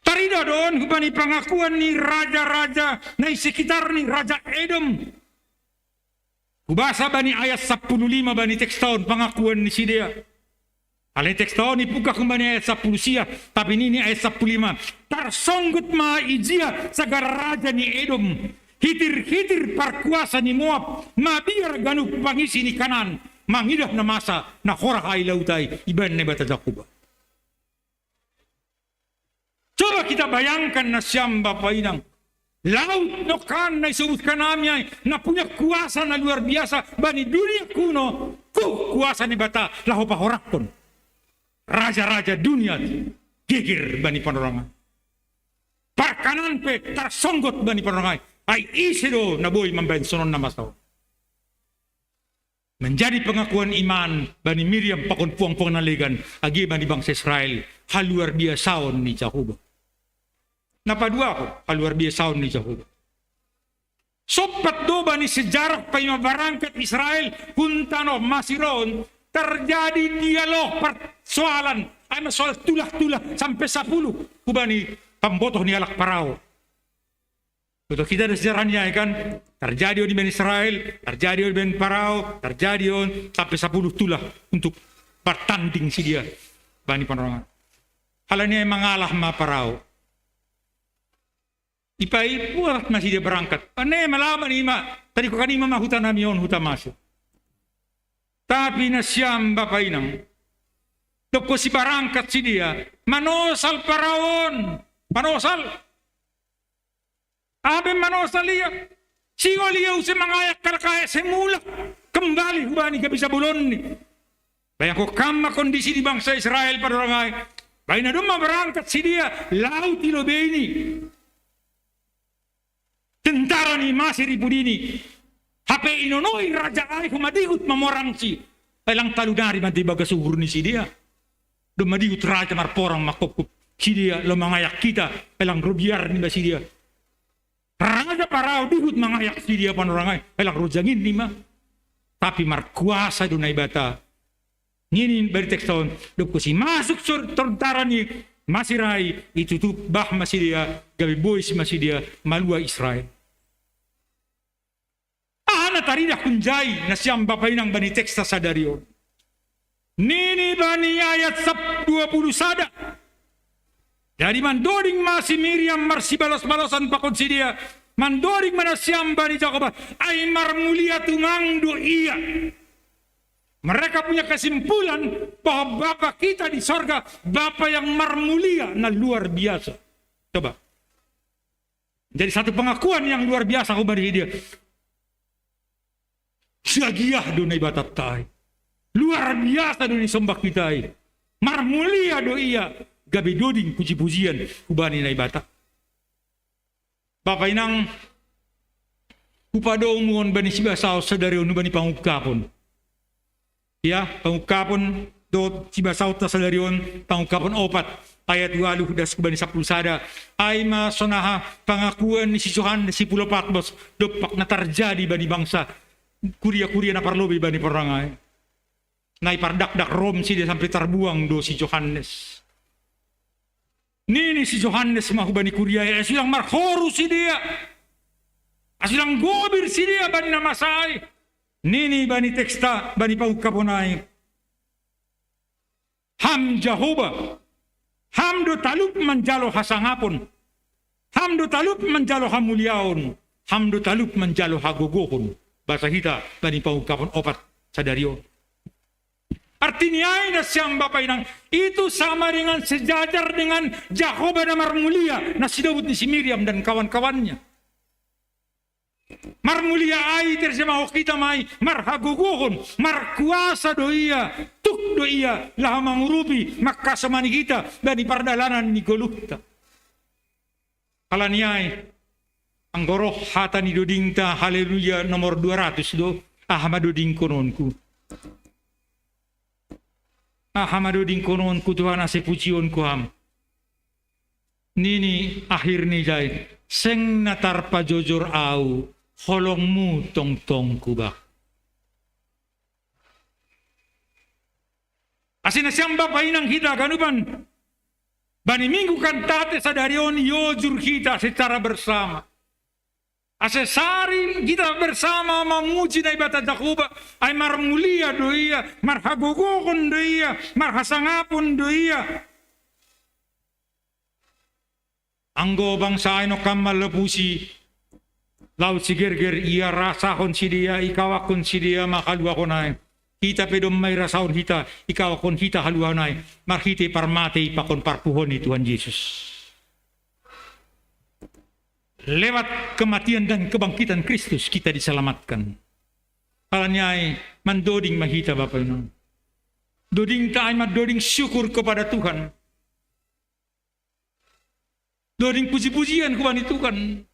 Tarida do on hubani pengakuan ni raja-raja na i sekitar ni raja Edom. Hubasa bani ayat sampulu lima bani teksta on pengakuan ni sidea. Alai teksta on ibuka hubani ayat sampulu sia, tapi nini ayat sampulu lima. Tarsonggot ma ijia sagala raja ni Edom. Hitir-hitir parkuasa ni Moab, mabiar ganup pangisi ni Kanaan, mangidah na masa, na horah ai laut ai, ibaen Naibata Jahowa. Coba kita bayangkan nasiam bapa inang. Laut nangkin na isobut hanami ai, na punya kuasa na luar biasa, bani dunia kuno, ku kuasa ni Naibata, laho pahorahkon. Raja-raja dunia, geger bani panorang ai. Parkanan pe tarsonggot bani panorang ai. Ai ise do na boi mambaen sonon na masa on. Menjadi pengakuan iman bani Miriam pakon puang-puang na legan, age bani bangsa Israel, haluar biasaon ni Jahowa. Na paduahon, haluar biasaon ni Jahowa. Sompat do bani sejarah paima barangkat Israel hun tano Masir on, terjadi dialog persoalan, ai ma soal tulah-tulah sampe sapuluh, hubani pambotoh ni halak Parao. Iboto hita do sejarah ni ai kan, terjadi on ibaen Israel, terjadi on ibaen Parao, terjadi on sampe sapuluh tulah untuk bertanding sidea bani panorang ai. Halani ai mangalah ma Parao. Ipaimpuat ma sidea barangkat. Ane malama ni ma, tadi ko kan ima ma huta nami on huta Masir. Tapi nasiam bapa inang, dob husi barangkat sidea, manosal Parao on, manosal. Abe manosal ia, singol ia use mangayak halak ai ase mulak kembali hubani gabe jabolonni. Bayangkon ma kondisi ni bangsa Israel panorang ai. Baen na domma barangkat sidea, laut i lobei ni. Tentara ni Masir i pudi ni. Hape inonoi raja ai homa dihut mamorangsi. Ai lang talu nari ma di bagas uhur ni sidea. Domma dihut raja marporang mangkopkop sidea laho mangayak hita, ai lang ro biarni ma sidea. Raja Parao dihut mangayak sidea panorang ai, ai lang ro janginni ma. Tapi markuasa do Naibata. Nini bani teksta on, dob husi masuk tentara ni Masir ai, itutup bah ma sidea, gabe bois ma sidea, malua Israel. Aha na taridah hunjai nasiam bapa inang bani teksta sadari on. Nini bani ayat sap dua puluh sada. Jadi mandoding ma si Miriam marsibalos-balosan pakon sidea, mandoding ma nasiam bani Jahowa, ai marmulia tumang do ia. Mereka punya kesimpulan bahwa Bapa kita di sorga, Bapa yang marmulia, na luar biasa. Coba. Jadi satu pengakuan yang luar biasa hubani dia. Siagiah do Naibata tai. Luar biasa do ni sombah hita i. Marmulia do ia, gabe doding puji-pujian hubani Naibata. Bapa inang, hupadomu on bani sibasaon sadari on, bani pangungkapon. Ya, pangungkapon do sibasaonta sadari on, pangungkapon opat, ayat ualuh das hubani sapuluh sada. Ai ma sonaha pangakuan ni si Johannes si Pulo Patmos, dompak na tarjadi bani bangsa, kuria-kuria na parlobei bani parrangai. Na ipardakdak Rom sidea sampe tarbuang do si Johannes. Nini si Johannes ma hubani kuria i, ai so ilang marhoru sidea, ai so ilang gobir sidea bani na masa i. Nini bani teksta, bani pangungkapon ai: Ham Jahowa, ham do talup manjalo hasangapon, ham do talup manjalo hamuliaon, ham do talup manjalo hagogohon. Basa hita bani pangungkapon opat sadari on. Artini ai nasiam bapa inang, itu sama dengan sejajar dengan Jahowa na marmulia na sinobut ni si Miriam dan kawan-kawannya. Marmulia ai terjemahon hita ma i marhagogohon, markuasa do ia, tuk do ia laho mangurupi, mangkasomani hita bani pardalanan ni goluhta. Halani ai, anggo roh hata ni dodingta, Haleluya nomor dua ratus do: Aha ma dodingkononku? Aha ma dodingkononku, Tuhan, ase pujionku Ham? Nini akhir ni jai: Seng na tarpajojor ahu, holong-Mu tongtong hubah. Ase nasiam bapa inang hita haganupan, bani Minggu Kantate sadari on iojur hita secara bersama. Ase saring hita bersama mamuji Naibata Jahowa, ai marmulia do ia, marhagogohon do ia, marhasangapon do ia. Anggo bangsa ai nongkan manlopusi, laut sigerger, irasahon sidea, ikawakkon sidea ma haluahon ai. Hita pe domma irasahon hita, ikawakkon hita haluahon ai, marhite parmatei pakon parpuho ni Tuhan Jesus. Lewat kematian dan kebangkitan Kristus kita diselamatkan. Halani ai, mandoding ma hita bapa inang. Dodingta ai mandoding syukur kepada Tuhan. Doding puji-pujian hubani Tuhan.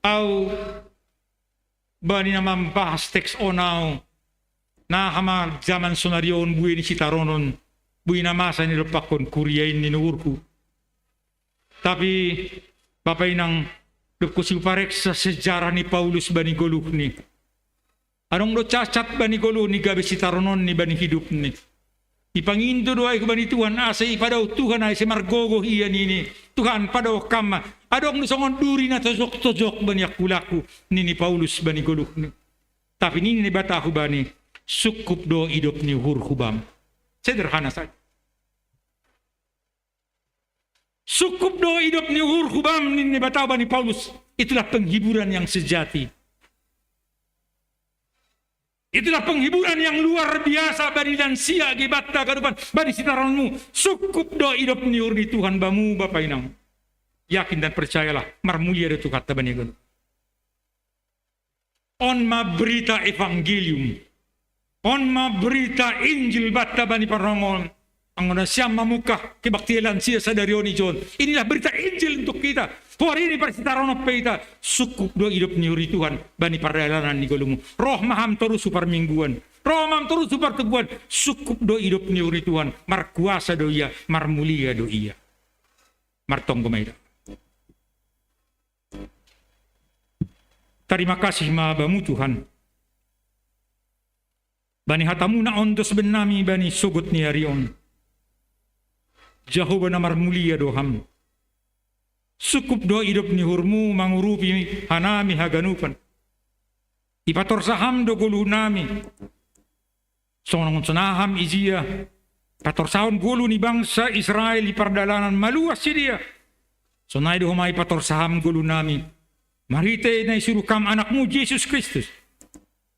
Ahu bani na mambahas teks on ahu, naha ma jaman sonari on buei ni sitaronon, buei na masa ni dompakkon kuria i ninna uhurhu. Tapi bapa inang, dob husi hupareksa sejarah ni Paulus bani goluhni, adong do cacat bani goluhni gabe sitarononni bani hidupni. Ipangindo do ai hubani Tuhan ase ipadaoh Tuhan ai ase margogoh ia nini: Tuhan, padaoh Ham ma. Adong do songon duri na tojok-tojok bani angkulangku, nini Paulus bani goluhni. Tapi nini Naibata hubani: Sungkup do idop ni uhurhu Bam. Sederhana saja. Sungkup do idop ni uhurhu Bam, nini Naibata bani Paulus. Itulah penghiburan yang sejati. Itulah penghiburan yang luar biasa bani lansia, age banta haganupan, bani sitarononmu. Sungkup do idop ni uhur ni Tuhan bamu bapa inang. Yakin dan percayalah, marmulia do Tuhanta bani haganup. On ma berita evangelium. On ma berita Injil banta bani parrongohon. Anggo nasiam mamungkah kebaktian lansia sadari on ijon, inilah berita Injil untuk kita. Huari ni parsitaronon pe hita, sungkup do idop ni uhur ni Tuhan bani pardalanan ni goluhmu. Roh ma Ham torus hu parmingguan, roh ma Ham torus hu partubuan. Sungkup do idop ni uhur ni Tuhan, markuasa do Ia, marmulia do Ia. Martonggo ma hita. Tarima kasih ma Bamu Tuhan, bani hataMu na ondos bennami bani sogot ni ari on. Jahowa na marmulia do Ham. Sungkup do idop ni uhurMu mangurupi hanami haganupan. Ipatorsa Ham do goluhnami. Songon songon Ham ijia patorsahon goluh ni bangsa Israel i pardalanan maluah sidea, sonai do homa ipatorsa Ham goluhnami, marhite na isuruh Ham AnakMu Jesus Kristus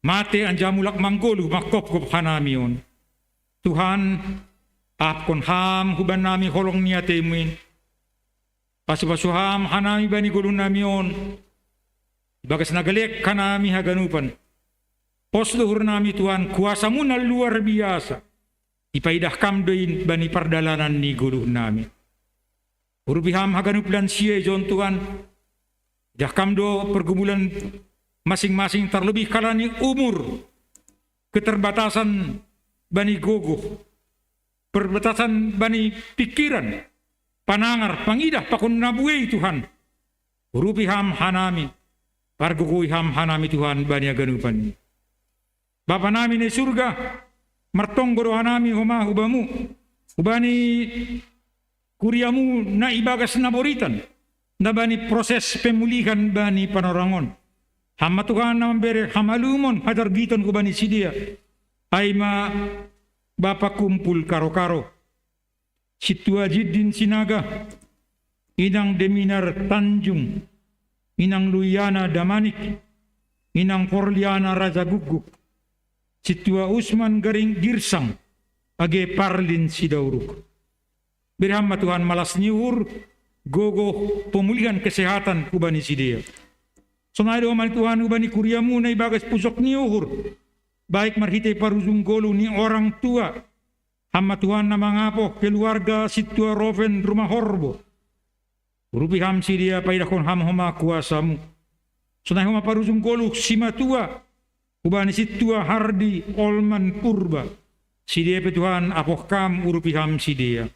mate anjaha mulak manggoluh manghophop hanami on. Tuhan, ahapkon Ham hubannami holong ni ateMu in. Pasu-pasu Ham hanami bani goluhnami on, ibagas na galean hanami haganupan. Pos do uhur nami Tuhan, kuasa-Mu na luar biasa. Ipaidah Kam do i bani pardalanan ni goluh nami. Urupi Ham haganup lansia i jon Tuhan. Idah Kam do pergumulan masing-masing, tarlobih kalani umur, keterbatasan bani gogoh, perbatasan bani pikiran, panangar, pangidah pakon na buei Tuhan. Urupi Ham hanami, pargogoi Ham hanami Tuhan bani haganupan i. Bapa nami na i surga, martonggo do hanami homa hu Bamu, hubani kuria-Mu na ibagas na boritan, na bani proses pemulihan bani panorang on. Ham ma Tuhan na mambere hamalumon hajargiton hubani sidea, ai ma Bapa Kumpul Karo-karo, Sintua Jindin Sinaga, Inang Deminar Tanjung, Inang Luiana Damanik, Inang Korliana Raja Guguk, Sintua Usman Garing Girsang, age Parlin Sidauruk. Bere Ham ma Tuhan malas ni uhur, gogoh, pemulihan kesehatan hubani sidea. Sonai do homa ni Tuhan hubani kuria-Mu na ibagas pusok ni uhur, baik marhite parujung goluh ni orang tua. Ham ma Tuhan na mangapoh keluarga Sintua Roven Rumahorbo. Urupi Ham sidea, paidahkon Ham homa kuasa-Mu. Sonai homa parujung goluh simatua, hubani Sintua Hardi Olman Purba. Sidea pe Tuhan, apoh Kam, urupi Ham sidea.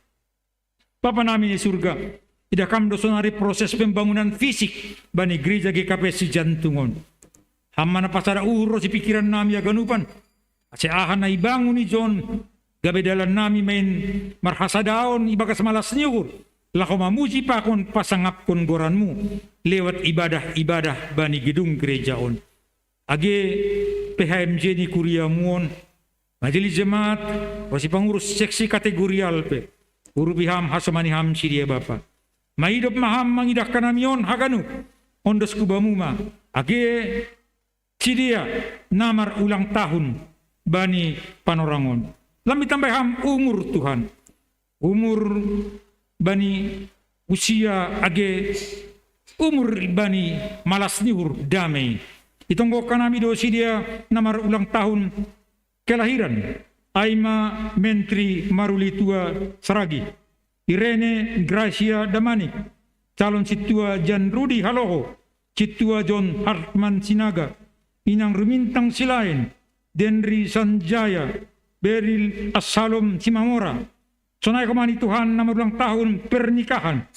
Bapa nami na i surga, idah Kam do sonari proses pembangunan fisik bani gereja G K P Sijantung on. Ham ma na pasada uhur ronsi pikiran nami haganupan, ase aha na ibangun i jon, gabe dalan nami main marhasadaon ibagas malas ni uhur, laho mamuji pakon pasangapkon goran-Mu lewat ibadah-ibadah bani gedung gereja on. Age P H M J ni kuria-Mu on, majelis jemaat, ronsi pangurus seksi kategorial pe, urupi Ham, hasomani Ham sidea Bapa. Maidop ma Ham mangidah hanami on haganup, ondos hu Bamu ma, age sidea na marulang tahun bani panorang on. Lam itambai Ham umur Tuhan. Umur bani usia age umur bani malas ni uhur dame. Itonggohon hanami do sidea na marulang tahun kelahiran, ai ma Menteri Maruli Tua Saragi, Irene Gracia Damanik, calon Sintua Jan Rudi Haloho, Sintua John Hartman Sinaga, Inang Rumintang Silaen, Denri Sanjaya, Beril Assalom Simamora. Sonai homa ni Tuhan na marulang tahun pernikahan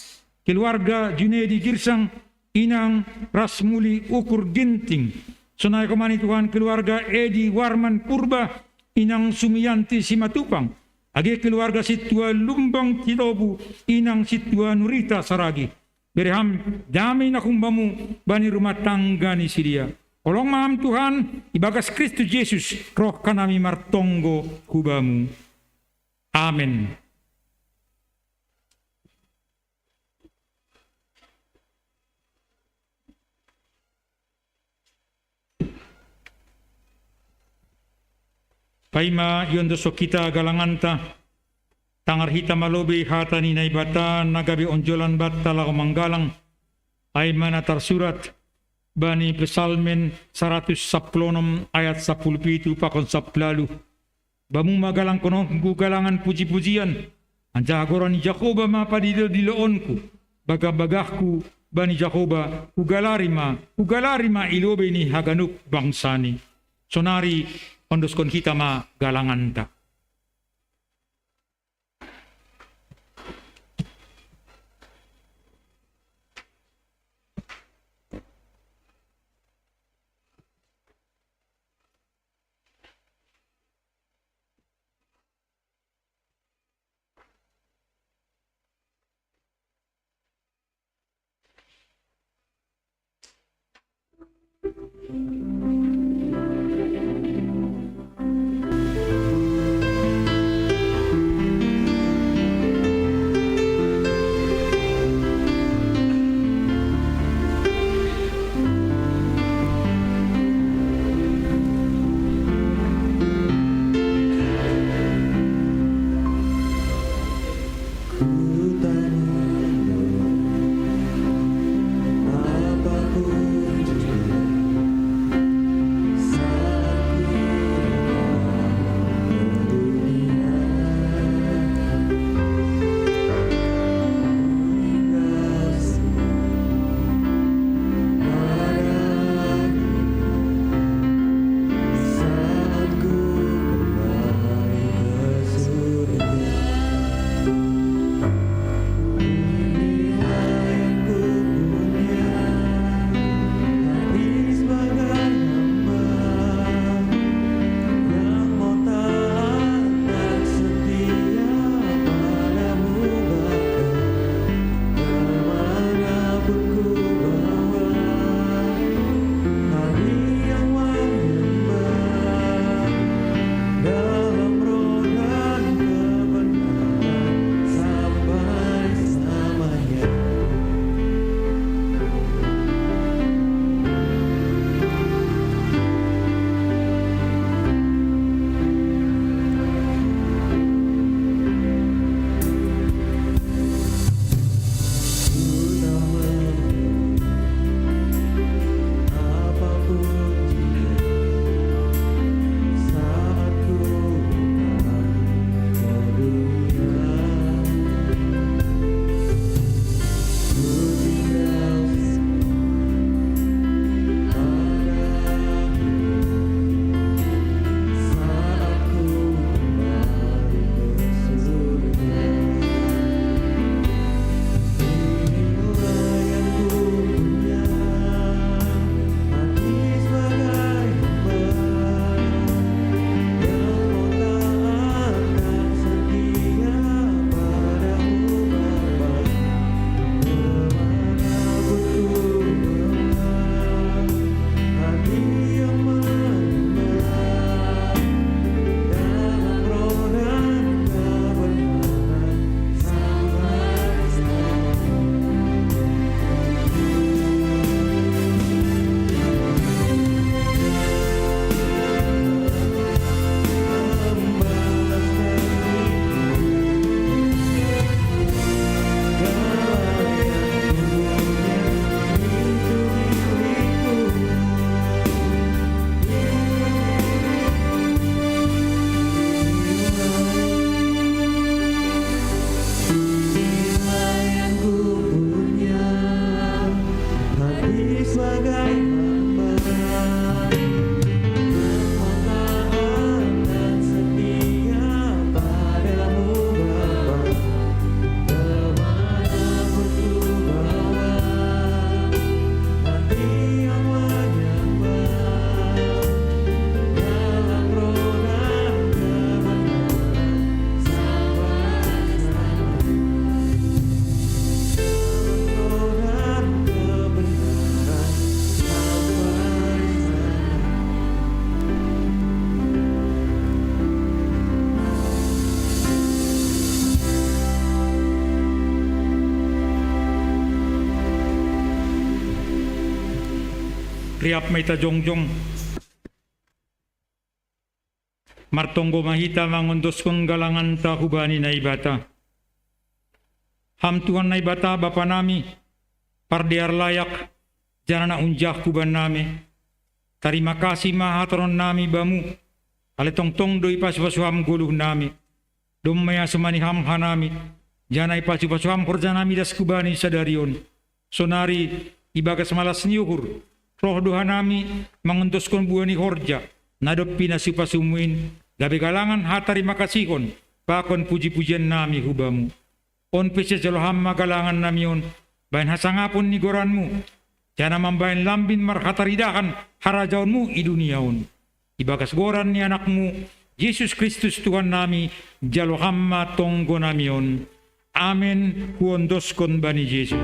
keluarga Junedi Girsang, Inang Rasmuli Ukur Ginting. Sonai homa ni Tuhan keluarga Edi Warman Purba, Inang Sumianti Simatupang, age keluarga Sintua Lumbang Sitobu, Inang Sintua Nurita Saragi. Bere Ham dame na humbamu bani rumah tangga ni sidea. Holong ma Ham Tuhan, ibagas Kristus Jesus roh hanami martonggo hu Bamu. Amen. Paima iondoshon hita galanganta, tangar hita ma lobei hata ni Naibata na gabe onjolan banta laho manggalang, ai ma na tarsurat bani Psalmen saratus sampulu onom ayat sampulu pitu pakon sampulu ualu. Bamu ma galangkononku galangan puji-pujian, anjaha goran ni Jahowa ma padilo-diloonku, bagah-bagahku bani Jahowa, hugalari ma, hugalari ma i lobei ni haganup bangsani. Sonari ondoskon hita ma galanganta. Riap ma hita jongjong. Martonggo ma hita mangondoskon galanganta hubani Naibata. Ham Tuhan Naibata Bapa nami, pardear layak, janah na unjah hubannami. Tarima kasih ma hatorononnami Bamu, ale tongtong do ipasu-pasu Ham goluhnami. Domma iasomani Ham hanami, janah ipasu-pasu Ham horjanami das hubani sadari on. Sonari ibagas malas ni uhur, roh do hanami mangondoskon buah ni horja, na dob pinasu-pasumu in, gabe galangan hatarimakasihon, pakon puji-pujiannami hu Bamu. On pe sijalo Ham ma galangannami on, bahen hasangapon ni goranMu, janah mambahen lambin marhataridahan harajaonMu i dunia on. Ibagas goran ni AnakMu, Jesus Kristus Tuhannami, jalo Ham ma tonggonami on. Amen, huondoskon bani Jesus.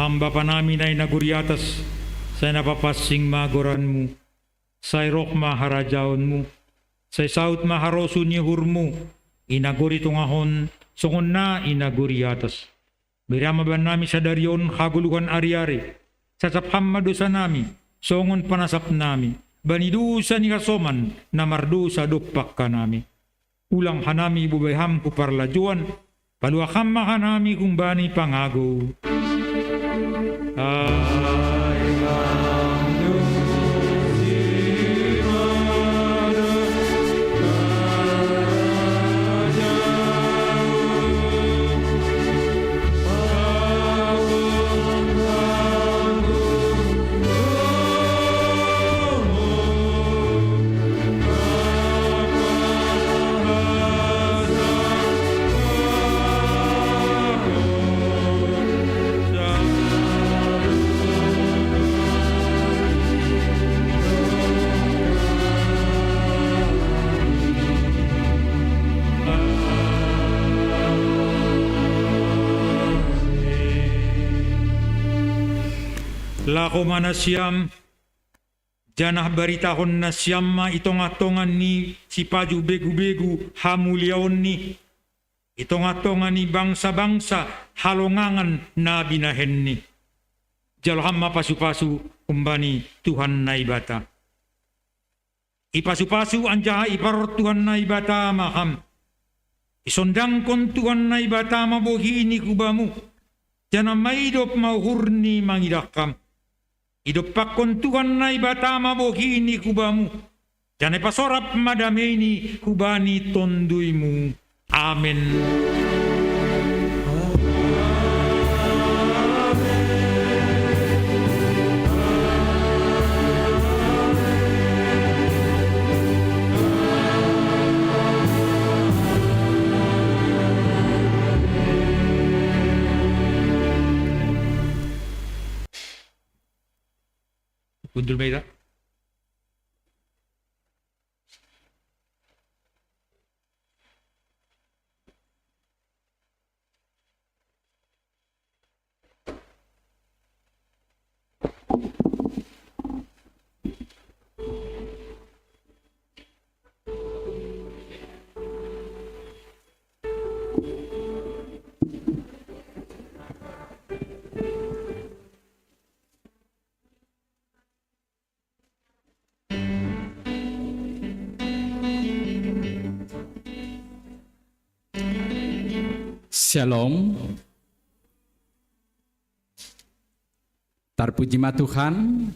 Ham Bapa nami na i nagori atas, sai na papansing ma goranMu, sai roh ma harajaonMu, sai saut ma harosuh ni uhurMu, i nagori tongah on, songon na i nagori atas. Bere Ham ma bannami sadari on hagoluhan ari-ari, sasap Ham ma dousanami, songon panasapnami bani dousa ni hasoman na mardousa dompak hanami. Ulang hanami ibobai Ham hu parlajouan, paluah Ham ma hanami humbani pangagou. Ai Ham do Laho ma nasiam, janah baritahon nasiam ma i tongah-tongah ni sipajuh begu-begu hamuliaonni, i tongah-tongah ni bangsa-bangsa halongangan na binahenni. Jalo Ham ma pasu-pasu humbani Tuhan Naibata. Ipasu-pasu anjaha iparor Tuhan Naibata ma Ham. Isondangkon Tuhan Naibata ma bohini hu Bamu, janah maidop ma uhurni mangidah Ham. Idompakkon Tuhan Naibata ma bohini hu Bamu, janah ipasorap ma dameini hubani TonduyMu. Amen. Hundul ma hita. Shalom. Tarpuji ma Tuhan,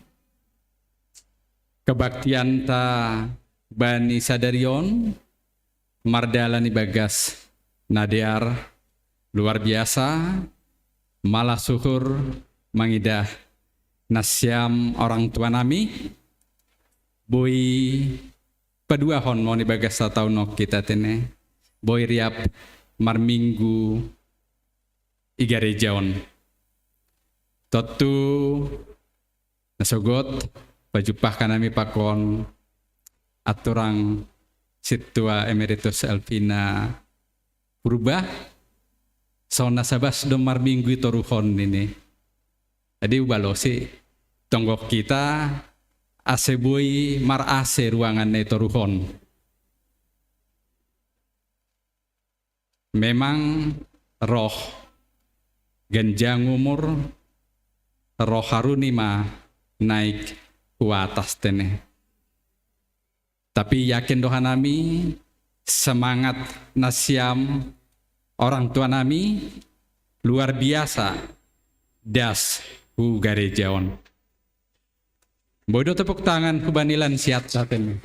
kebaktian ta bani sadarion mardalan ibagas nadear luar biasa, malah syukur mangidah nasiam orang tua nami, boi paduahon moni bagas satau nok kita tene, boi riap marminggu igarejaon. Totu nasogot pajupah kanami pakon aturang situa emeritus Elvina Purba, sona sabas do marminggu itoruhon nini. Jadi ubalosi tonggok kita ase boi mar-ase ruangan ne toruhon. Memang roh ganjang umur, roh haruni ma naik ku atas tene. Tapi yakin dohanami, semangat nasiam orang tua nami luar biasa das hu garejaon. Bodo tepuk tangan hu banilan siat saten.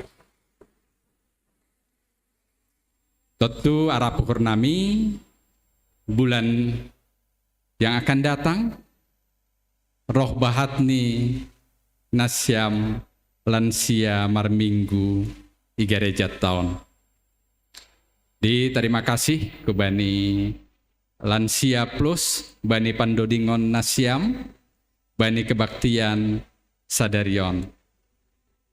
Totu arap ukur nami bulan yang akan datang, roh bahat ni nasiam lansia marminggu igareja taon. Di terima kasih ku bani Lansia Plus, bani pandodingon nasiam, bani kebaktian sadarion.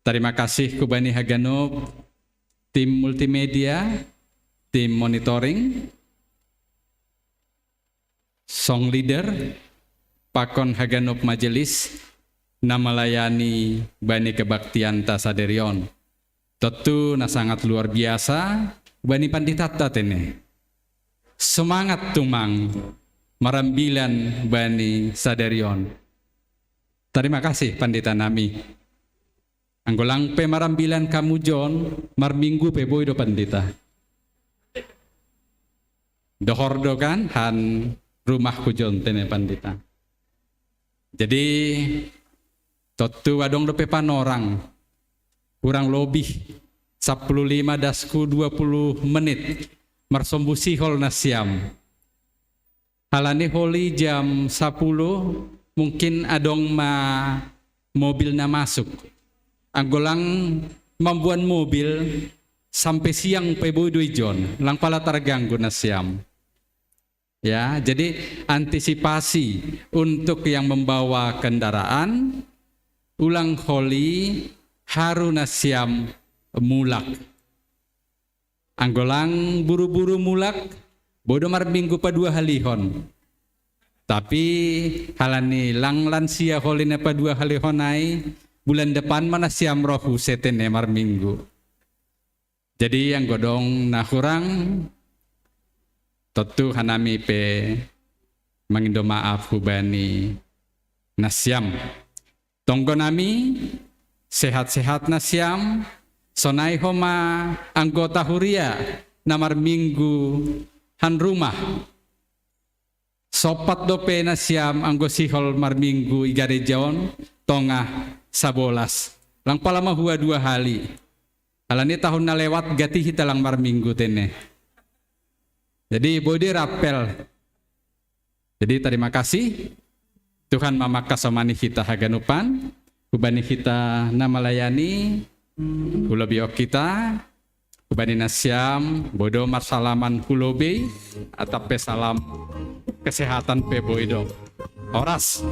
Terima kasih ku bani haganup tim multimedia, tim monitoring, song leader, pakon haganup majelis na malayani bani kebaktian ta sadarion. Totu na sangat luar biasa bani pandita ta tene. Semangat tumang marambilan bani sadarion. Terima kasih pandita nami. Anggo lang pe marambilan kamu jon, marminggu pe boi do pandita. Dohor do kan han rumah ku jon tene pandita. Jadi totu adong dope panorang kurang lebih sapuluh lima dasku dua puluh menit marsombu sihol nasiam. Halani holi jam sapuluh mungkin adong ma mobil na masuk. Anggo lang mambuan mobil sampai siang pe boi do ijon, lang pala terganggu nasiam. Ya, jadi antisipasi untuk yang membawa kendaraan, ulang holi haru nasiam mulak. Anggo lang buru-buru mulak, boi do marminggu padua halihon. Tapi halani lang lansia holi na padua halihon ai, bulan depan ma nasiam roh hu setene marminggu. Jadi anggo adong na hurang, totu hanami pe mangindo maaf hu bani nasiam. Tonggo nami, sehat-sehat nasiam, sonai homa anggota huria na marminggu han rumah. Sopat dope nasiam anggo sihol marminggu igarejaon tongah sabolas. Lang pala mahua dua hali. Halani tahun na lewat gati hita lang marminggu tene. Jadi boi do rapel. Jadi terima kasih. Tuhan mamangkasomani hita haganupan. Hu bani hita na malayani, hu lobei hita, hu bani nasiam, boi do marsalaman hu lobei, atap pe salam kesehatan pe boi do. Horas.